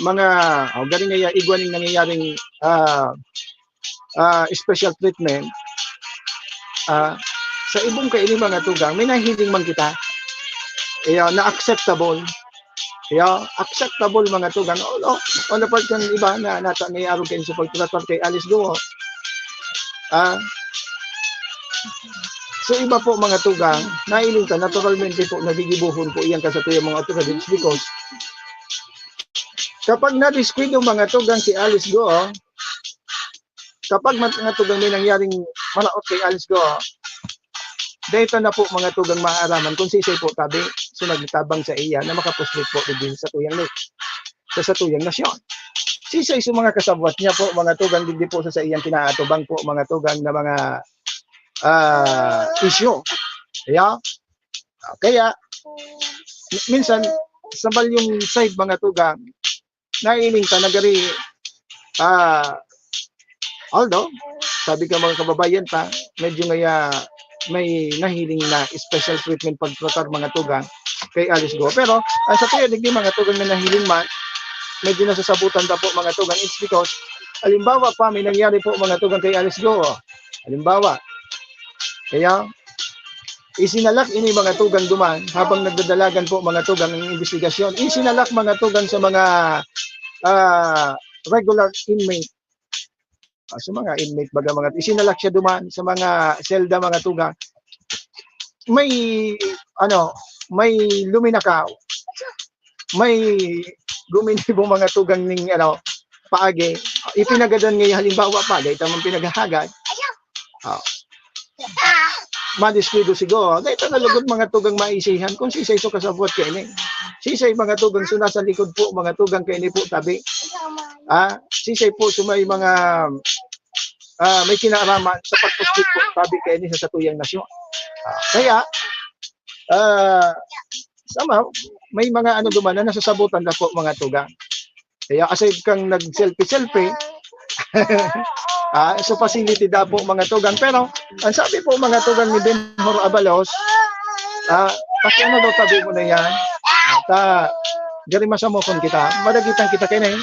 mga, oh, galing nga igwa ning nangyayaring, ah, ah, special treatment, ah, sa ibong kaini mga tugang, may nahiling man kita. Iya, na acceptable. Iya, acceptable mga tugang. O, o, on the part kan iba na nata may arog kayo sa pagtratar kay Alice Guo. Ah, so iba po mga tugang, nailing ka, naturalmente po, nagigibuhon po iyan kasatuyang mga otoridades because kapag nadiskuido mga tugang si Alice Guo, kapag mat-, mga tugang may nangyaring maraot kay Alice Guo, dahil na po mga tugang maaaraman kung sisay po tabi, so nagtabang sa iya na makapuslit po digdi sa tuyang lit-, sa, sa tuyang nasyon. Sisay sa mga kasabwat niya po, mga tugang, digdi po sa, sa iyang kinaatubang po, mga tugang na mga, ah, isyu. Kaya, kaya, minsan, sa balyong side, mga tugang, nailing ta, nagari, ah, although, sabi ka mga kababayan ta, medyo ngaya may nahiling na special treatment pagtratar mga tugang kay Alice Guo. Pero, ang sa tuya, digdi mga tugang na nahiling man, medyo nasasabutan ta po mga tugang, it's because, halimbawa pa, may nangyari po mga tugang kay Alice Guo. Halimbawa, kaya, isinalak ini mga tugang duman habang nagdadalagan po mga tugang ang investigasyon. Isinalak mga tugang sa mga, ah, regular inmate. Ah, sa mga inmate baga mga, isinalak siya duman sa mga selda mga tugang. May, ano, may luminakaw. May guminibo mga tugang ning, ano, paagi. Ipinagadan ngayon, halimbawa pa, dahil tamang pinaghahagad. Ah. Madiskuido siguro. Dahil ito nalugod mga tugang maisihan kung sisay so kasabot kaini. Sisay mga tugang so nasa likod po, mga tugang kaini po tabi. Ah, sisay po so may mga, ah, may kinaaraman sa pagpuslit po tabi kaini sa satuyang nasyon. Ah, kaya, ah, somehow, may mga ano duman na nasasabutan na po mga tugang. Kaya aside kang nag-selfie-selfie, ah, so facility da po mga tugang. Pero, ang sabi po mga tugang ni Benhur Abalos, ah, pakiano daw tabi mo na yan. At, ah, gari masamokon kita, madagitan kita kayo na eh.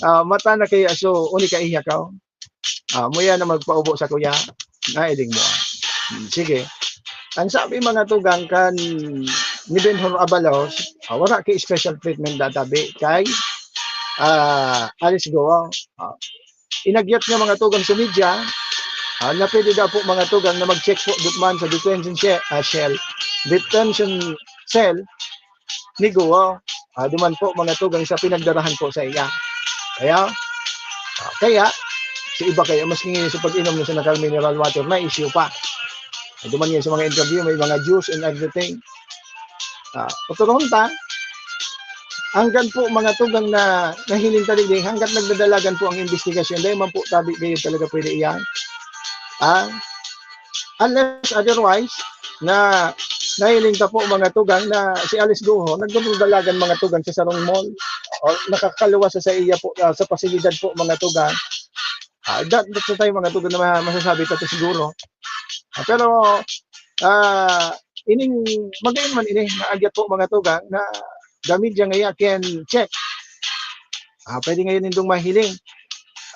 Ah, mata na kay aso, uni ka iya ka. Ah, muya na magpaubo sa kuya. Nailing mo. Hmm, sige. Ang sabi mga tugang kan ni Benhur Abalos, ah, wala kay special treatment databi kay, ah, Alice Goa. Ah, inagyat nga mga tugang sa media, ah, na pwede daw po mga tugang na mag-check po duman sa detention she-, ah, cell. Detention cell ni Guo. Ah, duman po, mga tugang, sa pinagdarahan po sa iya. Kaya, ah, kaya, si iba kaya, maski ngayon sa pag-inom na sa nakal mineral water, may issue pa. Duman ngayon sa mga interview, may mga juice and everything. Ah, paturuhon ta, hanggang po, mga tugang, na nahiling ta digdi, hanggat nagdadalagan po ang investigasyon, dahil man po tabi kayo talaga pwede iyan. Ah, unless otherwise, na nahiling ta po, mga tugang, na si Alice Guho nagdadalagan, mga tugang, sa sarong mall o nakakaluwas sa, sa iya po, ah, sa pasilidad po, mga tugang. Ah, that, that's the time, mga tugang, na ma-, masasabi ta to siguro. Ah, pero, ah, ining magayon man ini, maagyat po, mga tugang, na the media ngaya can check. Ah, pwede ngayon nindong mahiling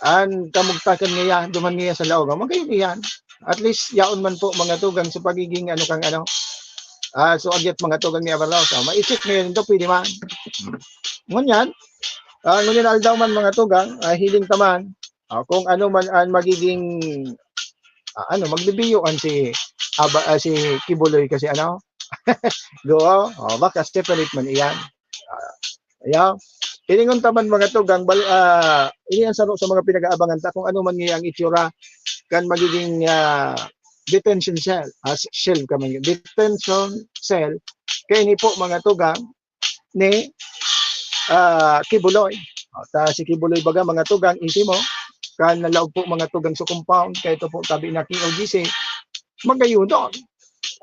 an kamugtakan ngaya, duman ngaya sa laog. Ah, magayon iyan. At least, yaon man po, mga tugang, sa pagiging ano kang ano. Ah, so, agyat, mga tugang, ni Abarlaw. So, ma-check ngayon ito, pwede man. Ngunyan, ah, ngunyan aldaw man, mga tugang, ah, hiling ta man, ah, kung ano man ang magiging, ah, ano, magbibiyoan si Aba, ah, si Kibuloy kasi ano, Guo, oh, baka separate man iyan. Ah, yeah. Hilingon ta man, mga tugang, bal-, ah, ini ang saro sa mga pinag-aabangan ta kung ano man niya ang itsura kan magiging, ah, detention cell, ah, cell ka man yun. Detention cell, kaya ini po, mga tugang, ni, ah, Kibuloy. O, ta si Kibuloy baga, mga tugang, isimo, kan nalaog po, mga tugang, sa compound, kaya ito po tabi na K O G C, magayunon.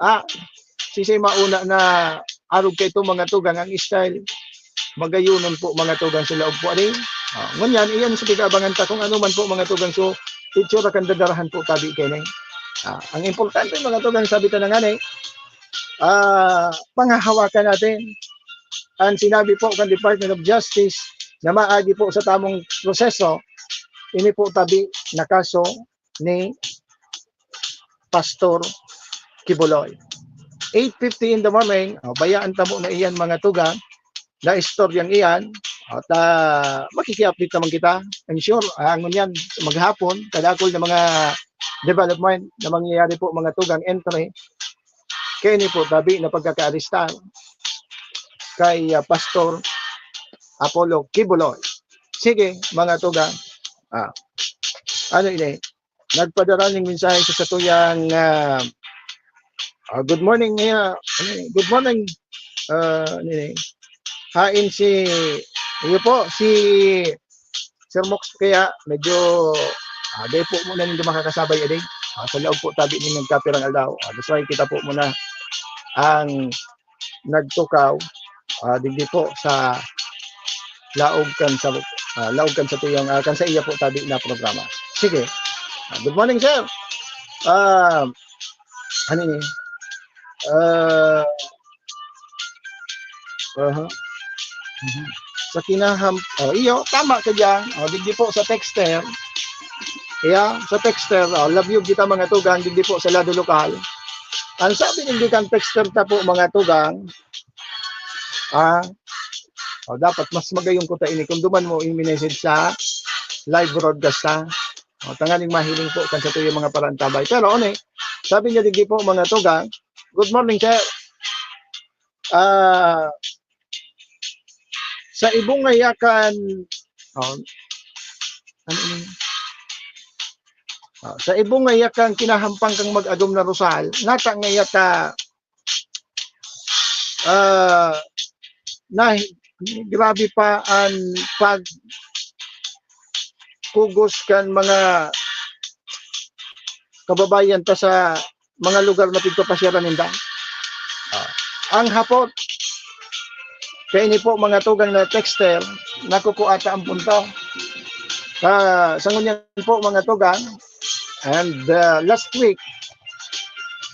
Ah, sisay mauna na arog kay ito, mga tugang, ang style. Magayunon po, mga tugang, sa laog po, ari. Ah, ngunyan, iyan sa pag-aabangan ta kung ano man po, mga tugang, so, itsura kan dadarahan po tabi kini. Ah, ang importante, mga tugang, sabi ta na nga, eh, ah, panghahawakan natin. Ang sinabi po kan Department of Justice na maagi po sa tamong proseso, ini po tabi na kaso ni Pastor Kibuloy. Eight fifty in the morning, oh, bayaan ta mo na iyan, mga tugang, na istoryang iyan. At, ah, makiki-update naman kita. I'm sure, ah, ngunyan, maghapon, kadakol na mga development na mangyayari po, mga tugang, entry. Kaya ini po, tabi na pagkakaarestar kay, ah, Pastor Apollo Kibuloy. Sige, mga tugang. Ah, ano ini? Nagpadara ning mensahe sa satuyang, ah, ah, good morning, ah, ano eh, good morning, ah, ano eh, hain si, iyo po, si Sir Mox, kaya medyo, ah, dai po muna nindo makakasabay, adi. Ah, sa laog po, tabi ning nagkapirang aldaw. Ah, that's why kita po muna ang nagtukaw, ah, digdi po sa laog kan sa, ah, laog kan sa tuyang, ah, kan sa iya po tabi na programa. Sige. Ah, good morning, sir. Ah, ano ni? Ah, aha. Mhm. Sa kinaham-, oh, iyo, tama ka diyan. Oh, digdi po sa texter. Iya, sa texter, oh, love you kita, mga tugang, digdi po sa lado lokal. Ang sabi digdi kan texter ta po, mga tugang, ah, oh, dapat mas magayong kuta ini kung duman mo i-message sa live broadcast, ha? Oh, tanganing mahiling po kan sa tuyang mga parantabay. Pero, ano eh, sabi niya digdi po, mga tugang, "Good morning, sir." Ah, sa ibong ngaya kan, oh, ano ini? Ah, sa ibong ngaya kan kinahampang kang mag-agom na rosal, nata ngaya ta, ah, na grabe pa ang pagkugos kan mga kababayan ta sa mga lugar na pigpapasyaran ninda. Ah, ang hapot, kaya ini po, mga tugang, na texter, nakukuha ta ang punto. Ah, sa ngunyan po, mga tugang, and, ah, last week,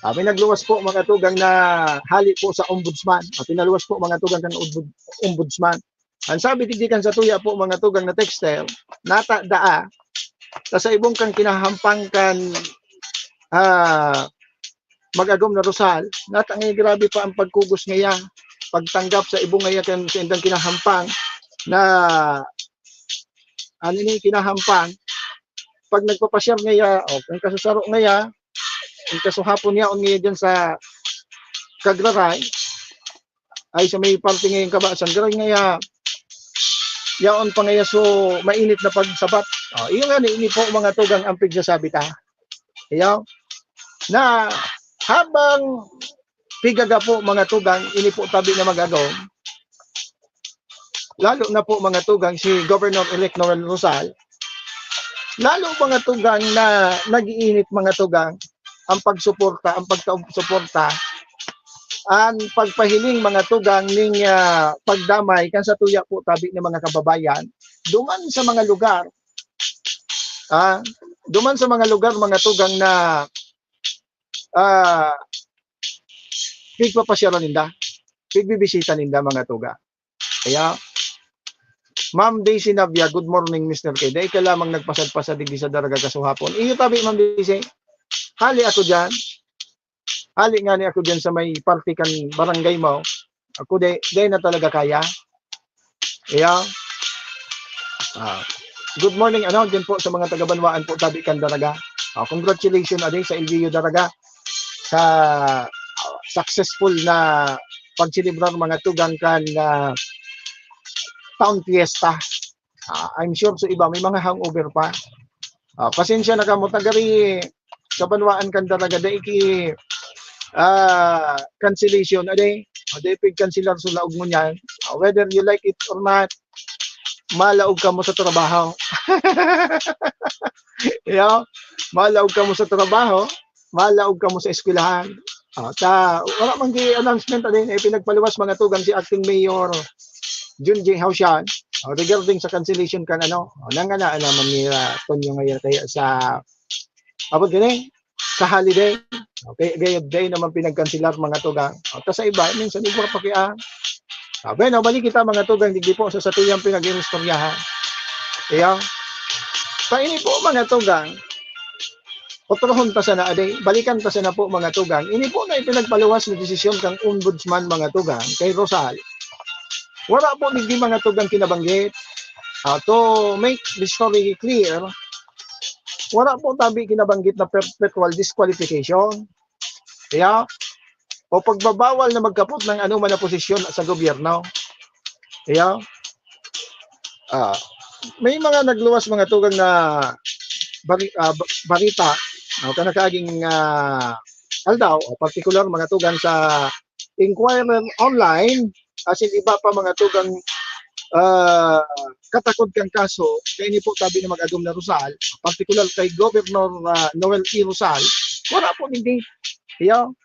ah, may nagluwas po, mga tugang, na hali po sa ombudsman. Ah, pinaluwas po, mga tugang, kan ombud-, ombudsman. Ang sabi digdi kan sa tuya po, mga tugang, na texter, nata daa, ta sa ibong kang kinahampang kan, ah, mag-agom na rosal, nata ngaya grabe pa ang pagkugos ngaya, pagtanggap sa ibong ngaya kan sa indang kinahampang na, ano ni, kinahampang. Pag nagpapasyar ngaya, o, ang kasusaro ngaya, ang kasuhapon niya, on ngaya dyan sa Kagraray, ay sa may parte ngayon kabasan, garo ngaya, yaon pa ngaya so mainit na pagsabat. Oh, iyo nga, ini po, mga tugang, ang pigsasabi ta. Iyo, na habang pigaga po, mga tugang, ini po tabi na magagaw, lalo na po, mga tugang, si Governor-elect Noel Rosal, lalo, mga tugang, na nag-iinit, mga tugang, ang pagsuporta, ang pagka-, suporta, ang pagpahiling, mga tugang, ning, ah, pagdamay kan sa tuya po tabi ng mga kababayan duman sa mga lugar. Ah, duman sa mga lugar, mga tugang, na, ah, pigpapasyalan ninda, pigbibisita ninda, mga tugang. Kaya, Ma'am Daisy Navia, good morning, Mister K. Dai ka lamang nagpasad-pasad digdi sa Daraga kasuhapon. Iyo tabi, Ma'am Daisy. Hali ako diyan. Hali nga ni ako diyan sa may parte kan barangay mo. Ako, dai, dai na talaga kaya. Iyo. Ah, good morning, ano, din po sa mga taga-Banwaan po, tabi kan Daraga. Ah, congratulations, adi, sa L G U Daraga sa, ah, successful na pagselebrar, mga tugang, kan, ah, Town Fiesta. Ah, I'm sure sa iba may mga hangover pa. Ah, pasensya na kamo, tagari sa Banwaan kan Daraga, dai ki, ah, cancellation, adi, dai pig-cancelar sa laog mo niyan. Ah, whether you like it or not, malaog kamo sa trabaho. Iyo, malaog kamo sa trabaho, malaog kamo sa eskwelahan. Ah, ta, wala man di announcement, ano yun, eh, pinagpaluwas, mga tugang, si Acting Mayor Junji Haushan, ah, regarding sa cancellation kan, ano, ah, nangana naman ni, ah, Tonyo ngayon kaya sa, abot gini, sa holiday. Okay, gaya day naman pinagkansilar, mga tugang. Ah, ta sa iba, minsan igwa pa kaya. Ah, bueno, balik kita, mga tugang, digdi po sa satuyang pinag-iistoryahan. Iyo. Sa ini po, mga tugang, otrohon ta sana, adi, balikan ta sana po, mga tugang. Ini po na ipinagpaluwas na desisyon kang Ombudsman, mga tugang, kay Rosal. Wala po digdi, mga tugang, kinabanggit. Ah, to make the story clear, wala po tabi kinabanggit na perpetual disqualification. Iyo. O pagbabawal na magkapot ng anuman na posisyon sa gobyerno. Iyo. Ah, may mga nagluwas, mga tugang, na bari-, ah, ba-, barita, no, kan nakaaging, ah, aldaw, o partikular, mga tugang, sa Inquirer Online, asin iba pa, mga tugang, ah, katakod kan kaso, kaini po tabi na mag-agom na Rosal, partikular kay Governor, ah, Noel E. Rosal, wala po digdi. Iyo.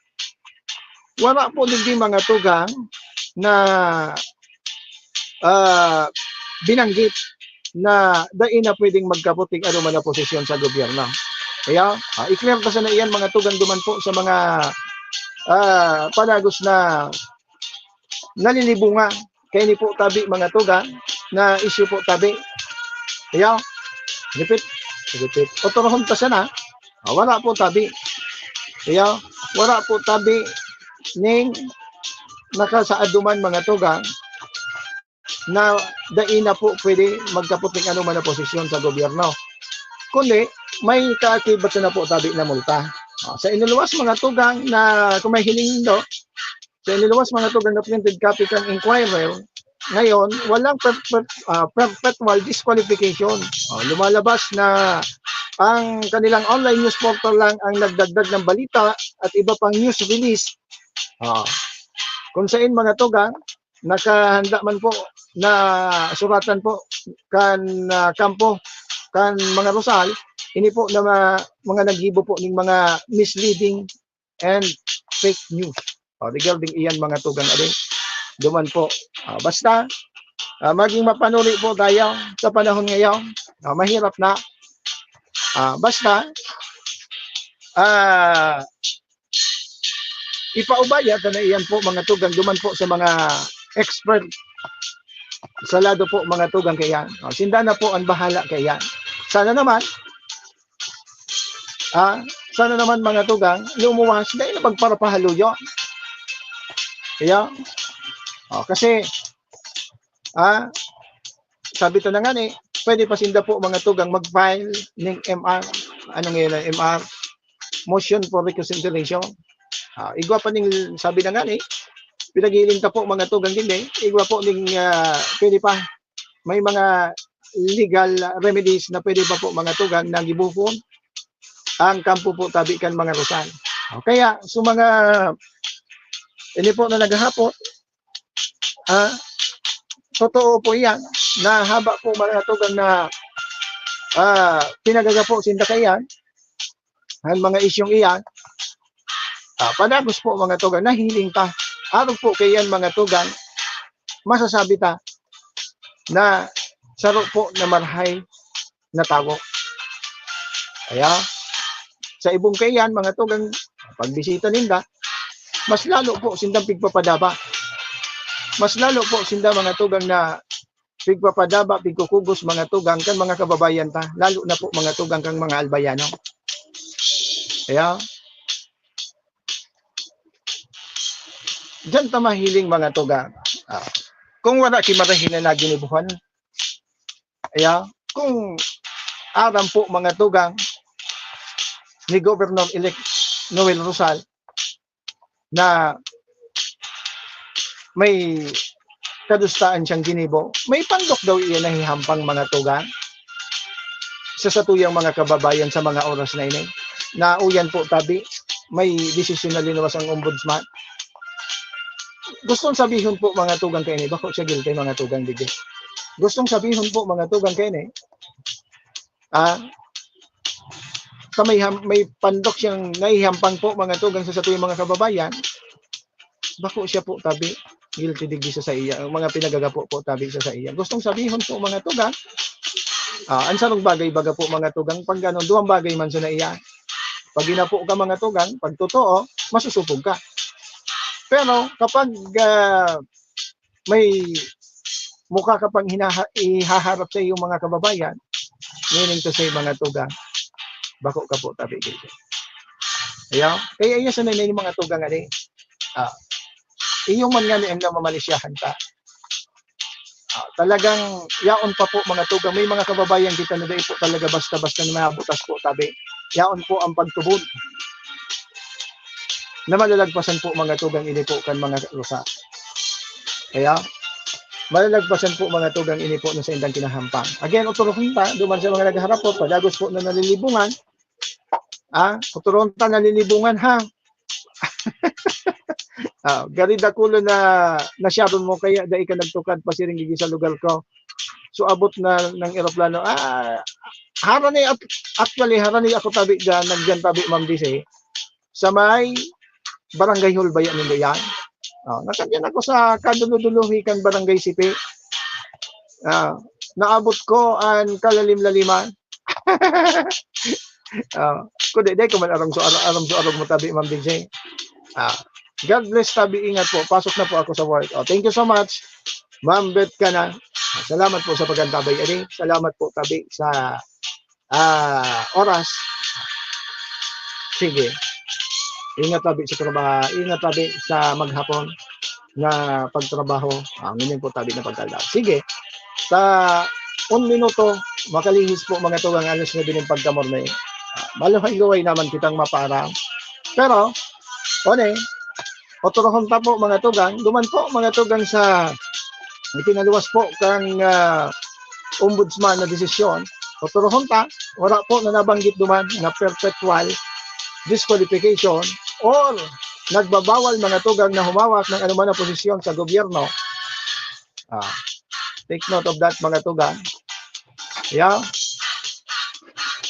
Wala po digdi, mga tugang, na, ah, binanggit na dai na pwedeng magkapot ning anuman na posisyon sa gobyerno. Iyo, ah, i-clear ta sana iyan, mga tugang, duman po sa mga, ah, panagos na nalilibungan. Kaini po tabi, mga tugang, na isyu po tabi. Iyo, gipit, gipit. Otrohon ta sana. Ah, wala po tabi. Iyo, wala po tabi ning nakasaad duman, mga tugang, na dai na po pwede magkapot ning anuman na posisyon sa gobyerno. Kundi, may kaakibat na po tabi na multa. Ah, sa inuluwas, mga tugang, na kung may hiling nindo, sa inuluwas, mga tugang, na printed copy kan Inquirer, ngayon, walang per-, per-, ah, perpetual disqualification. Oh, lumalabas na ang kanilang online news portal lang ang nagdagdag ng balita at iba pang news release. Ah, kung sain, mga tugang, nakahanda man po na suratan po kan, ah, kampo kan mga Rosal, ini po na ma-, mga naggibo po ning mga misleading and fake news. O, regarding iyan, mga tugang, adi, duman po. Ah, basta, ah, maging mapanuri po tayo sa panahon ngayon. Ah, mahirap na. Ah, basta, ah, ipaubaya ta na iyan po, mga tugang, duman po sa mga expert sa lado po, mga tugang, kaiyan. Ah, sinda na po ang bahala kaiyan. Sana naman, ah, sana naman, mga tugang, lumuwas, dai na magparapahaluyo. Kaya, oh, kasi, ah, sabi to na nga ni, pwede pa sinda po, mga tugang, mag-file ning M R. Ano ngayon ang M R? Motion for reconsideration. Ah, igwa pa ning sabi na nga ni, pinaghiling ta po, mga tugang, din eh. Igwa po ning, ah, pwede pa. May mga legal remedies na pwede pa po, mga tugang, na gibuhon ang kampo po tabi kan mga Rosal. O kaya, so mga, ini po na naghahapot, ah, totoo po yan, na haba po, mga tugang, na, ah, pinagagapo sinda kaiyan, ang mga isyong iyan, ah, padagos po, mga tugang, nahiling ta. Arog po kaiyan, mga tugang, masasabi ta na saro po na marahay na tawo. Kaya, sa ibong kaiyan, mga tugang, pagbisita ninda, mas lalo po sindang pigpapadaba. Mas lalo po sinda, mga tugang, na pigpapadaba, pigkukugos, mga tugang, kan mga kababayan ta, lalo na po, mga tugang, kang mga Albayano. Kaya, diyan ta mahiling, mga tugang. Ah, kung wala ki marahay na ginibuhan, kaya, kung aram po, mga tugang, ni Governor-elect Noel Rosal na may kadustaan siyang ginibo, may pandok daw iya nahihampang, mga tugang, sa satuyang mga kababayan sa mga oras na ini. Na uyan po tabi, may desisyon na linuwas ang ombudsman. Gustong sabihon po, mga tugang, kaini, bako siya guilty, mga tugang, digdi. Gustong sabihon po, mga tugang, kaini, ah, sa may ham-, may pandok siyang naihampang po, mga tugang, sa satuyang mga kababayan, bako siya po tabi guilty digdi sa saiya, ang mga pinagagapo po tabi sa saiya. Gustong sabihon po, mga tugang, ah, ang sarong bagay baga po, mga tugang, pag ano, duwang bagay man sa naiya. Pag ginapo ka, mga tugang, pag totoo, masusupog ka. Pero kapag, ah, may mukha ka pang hinaha-, ihaharap sa iyong mga kababayan, meaning to say, mga tugang, bako ka po tabi digdi. Ayan. Kaya iya sa nanay mga tugang, ani, ah, iyo man nga ni ang namamalisyahan ta. Ah, talagang yaon pa po, mga tugang, may mga kababayan kita na dai po talaga basta-basta na nabutas po tabi. Yaon po ang pagtubod na malalagpasan po, mga tugang, ini po kan mga Rosal. Kaya, malalagpasan po, mga tugang, ini po na sa indang kinahampang. Again, otoruhon ta, duman sa mga naghaharap po, padagos po na nalilibungan. Ah, otoruhon ta, nalilibungan, ha? Ah, gari dakulo na nasyaron mo, kaya dai ka nagtukad pasiring gigi sa lugar ko. So, abot na ng eroplano. Ah, harani, ac-, actually, harani ako tabi dyan, nagdyan tabi, Ma'am D C. Sa may Barangay Hall ba yan, hindi yan? Ah, nakadyan ako sa kaduluduluhi kan Barangay Sipi. Ah, naabot ko ang kalalim-laliman. Ah, kundi, dai ko man aram so, aram so arog mo tabi, Ma'am D J. Ah, God bless tabi, ingat po. Pasok na po ako sa work. Oh, thank you so much, Ma'am Beth Cana. Salamat po sa pagkantabay, Eddie. Salamat po tabi sa, ah, oras. Sige. Ingat tabi sa trabaho, ingat tabi sa maghapon na pagtrabaho. Ah, ngunyan po tabi na pagkaldaw. Sige. Sa un minuto, makalihis po, mga tugang, alas nuebe nin pagkamorning. Ah, maluhay-luhay naman kitang maparam. Pero, one, otoruhon ta po, mga tugang. Duman po, mga tugang, sa ipinaluwas po kang, ah, ombudsman na desisyon. Otoruhon ta, wala po na nabanggit duman na perpetual disqualification or nagbabawal, mga tugang, na humawak ng anuman na posisyon sa gobyerno. Ah, take note of that, mga tugang. Yeah.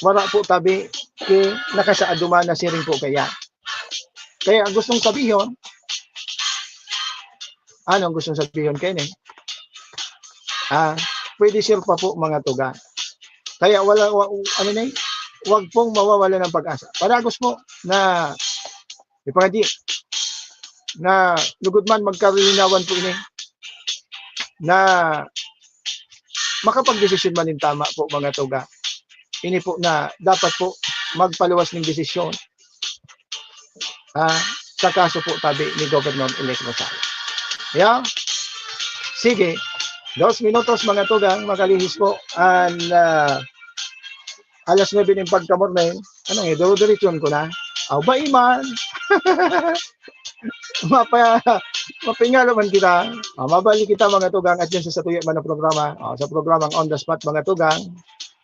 Wala po tabi ki nakasaad duman na siring po kaya. Kaya ang gustong sabihon, ano ang gustong sabihon kaini? Ah, pwede sir pa po, mga tugang. Kaya wala, wa-, ano na eh, wag pong mawawala ng pag-asa. Padagos po na ipangadi na lugod man magkalinawan po ini na makapagdesisyon man nin tama po, mga tugang. Ini po na dapat po magpaluwas ning desisyon, ah, sa kaso po tabi ni Governor-elect Rosal. Yeah? Sige. Dos minutos, mga tugang, makalihis po. An, ah, alas nuebe nin pagkamorning. Ano nga, duro-diretson ko na. Aw, ba, iman? Mapa-, mapingalo man kita. Ah, mabalik kita, mga tugang, at dyan sa satuya man ang programa. Ah, sa programang On the Spot, mga tugang.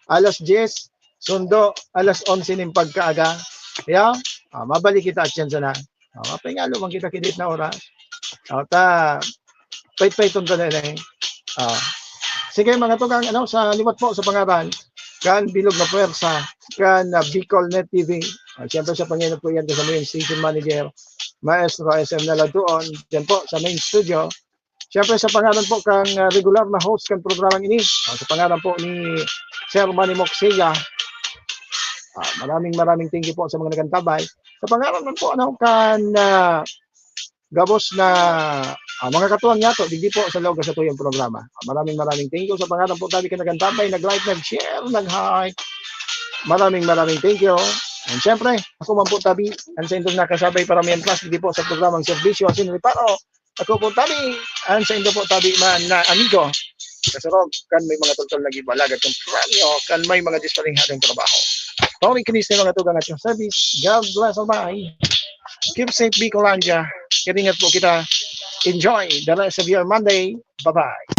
Alas diyes, sundo, alas onse nin pagkaaga. Ya? Ah, mabalik kita at dyan sana. Ah, mapingalo man kita kidit na oras. Ah, ta, pait-paiton ta na, eh. Ah. Sige, mga tugang, ano, sa liwat po sa pangaran, kan Bilog na Pwersa, kan, ah, Bicol Net T V. Ah, siyempre sa Panginoon po yan, sa mga station manager, Maestro S M Naladuon, dyan po sa main studio. Siyempre sa pangalan po kan, ah, regular na host kan programang ini, ah, sa pangalan po ni Sir Manny Moxiga, ah, maraming, maraming thank you po sa mga nagantabay. Sa pangalan man po, ano, kan, ah, gabos na, ah, mga katuwang niyato, digdi po sa Loga sa Tuyang Programa. Ah, maraming, maraming thank you. Sa pangalan po tabi kan nagantabay, nag-like, nag-share, nag-heart. Maraming, maraming thank you. And syempre, ako man po tabi, ang sa indong nakasabay para may plus, digdi po sa programang Serbisyo, Asin Reparo. Ako po tabi, ang sa indo po tabi man na amigo. Kasurog, kan may mga tultol na gibalagad kong premyo, kan may mga disparing hadong trabaho. Tony Kinis na mga tugang at yung service. God bless, bye. Keep safe, Bicolandia. Ingat po kita. Enjoy the rest of your Monday. Bye-bye.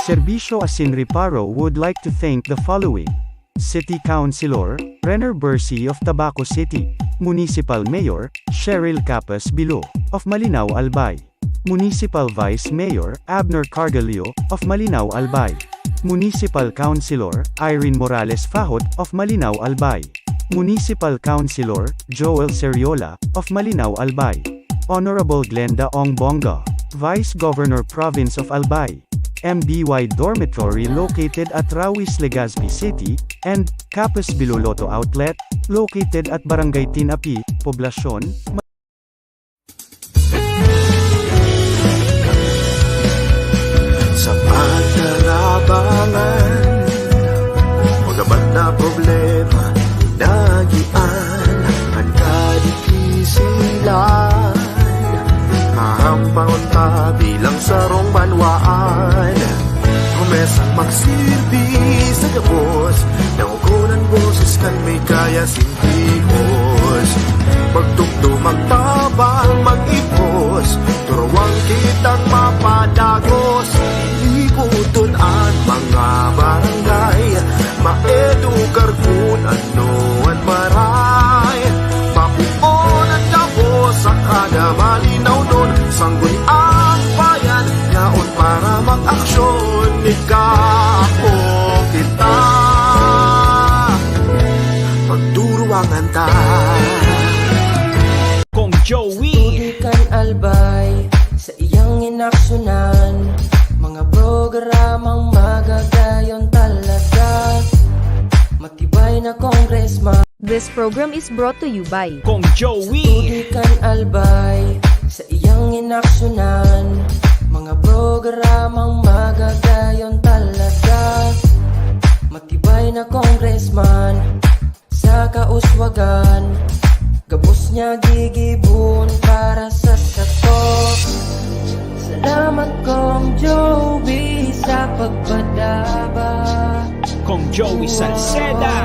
Serbisyo Asin Reparo would like to thank the following: City Councilor Renner Bercy of Tabaco City, Municipal Mayor Cheryl Capas Bilo of Malinao, Albay, Municipal Vice Mayor Abner Cargallo of Malinao, Albay, Municipal Councilor Irene Morales Fajot of Malinao, Albay, Municipal Councilor Joel Seriola of Malinao, Albay, Honorable Glenda Ong Bonga, Vice Governor, Province of Albay, M B Y Dormitory located at Rawis, Legazpi City, and Capas Bilo Lotto Outlet, located at Barangay Tinapi, Poblacion, Sa pagtarabangan, magabat na problema, inagian an kadikisilan. Mahampang unta bilang sarong banwaan, promesang magsirbi sa gabos, dangogon an boses kan may kaya sin Dios. Magtugtog, magtabang, mag-igos, turuan kitang mapadagos. Likoton an mga barangay, maedukar kun ano an maray. Mapuon an gabos sa kada malinawnon, sanggol ang bayan, yaon para mag-aksyon. Ikaw, ako, kita, pagduruwangan ta. Kong Joey. Tubig kan Albay, sa iyang inaksyonan, mga programang magagayon talaga. Matibay na congressman. This program is brought to you by Kong Joey. Tubig kan Albay, sa iyang inaksyonan, mga programang magagayon talaga. Matibay na congressman, sa kauswagan, gabos niya gigibon para sa sato. Salamat, Kong Joey, sa pagpadaba. Kong Joey Salceda.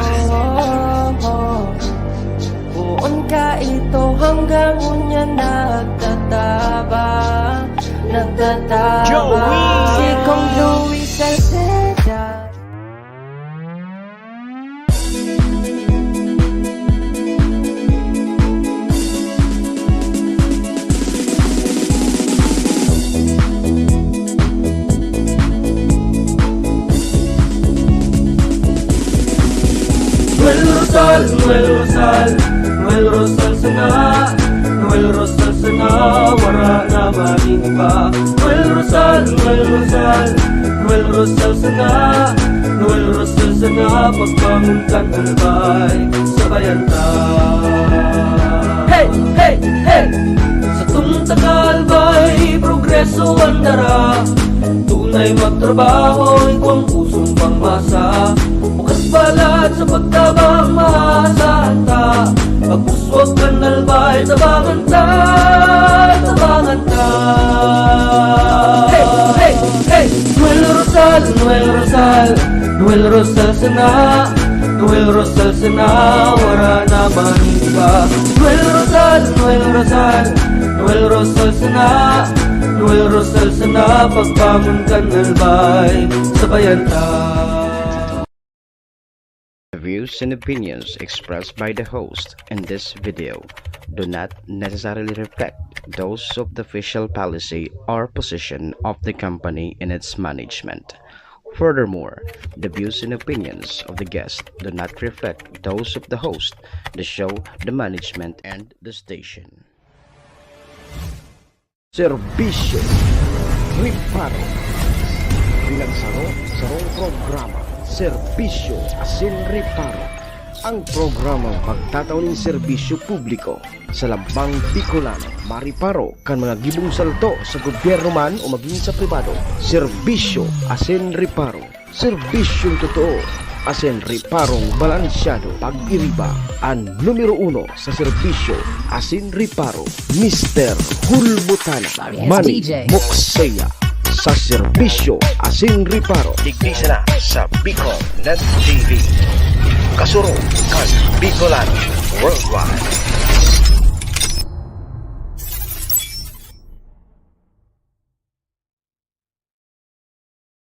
Poon ka ito hanggang unya nagtatabang, nagtatabang. Joey! Si Kong Joey Salceda. Noel Rosal, Noel Rosal, Noel Rosal sana, Noel Rosal sana, wara na maning iba. Noel Rosal, Noel Rosal, Noel Rosal sana, Noel Rosal sana, pagbangon kan Albay, sabayan ta. Hey, hey, hey! Satong taga-Albay, progreso an dara. Tunay magtrabaho, igwang pusong pangmasa. Bukas balat sa pagtabang, maasahan ta. Pag-uswag kan Albay, tabangan ta, tabangan ta. Hey, hey, hey! Noel Rosal, Noel Rosal, Noel Rosal sana, Noel Rosal sana, wara na maning iba. Noel Rosal, Noel Rosal, Noel Rosal sana, Noel Rosal sana, pagbangon kan albay, sabayan ta. The views and opinions expressed by the host in this video do not necessarily reflect those of the official policy or position of the company in its management. Furthermore, the views and opinions of the guest do not reflect those of the host, the show, the management, and the station. Serbisyo Reparo. Pinagsaro-sarong programa, serbisyo asin reparo. Ang programang magtatao nin serbisyo publiko sa lambang Bicolano, mariparo kan mga gibong salto sa gobyerno man o magin sa pribado. Serbisyo asin reparo. Serbisyong totoo asin reparong balansyado. Pag-iriba an numero uno sa serbisyo asin reparo, Mister Hulbutana. Manny Mukseya sa serbisyo asin reparo. Digdi sana sa Bicol Net T V. Kasuro kan Bicolano Worldwide.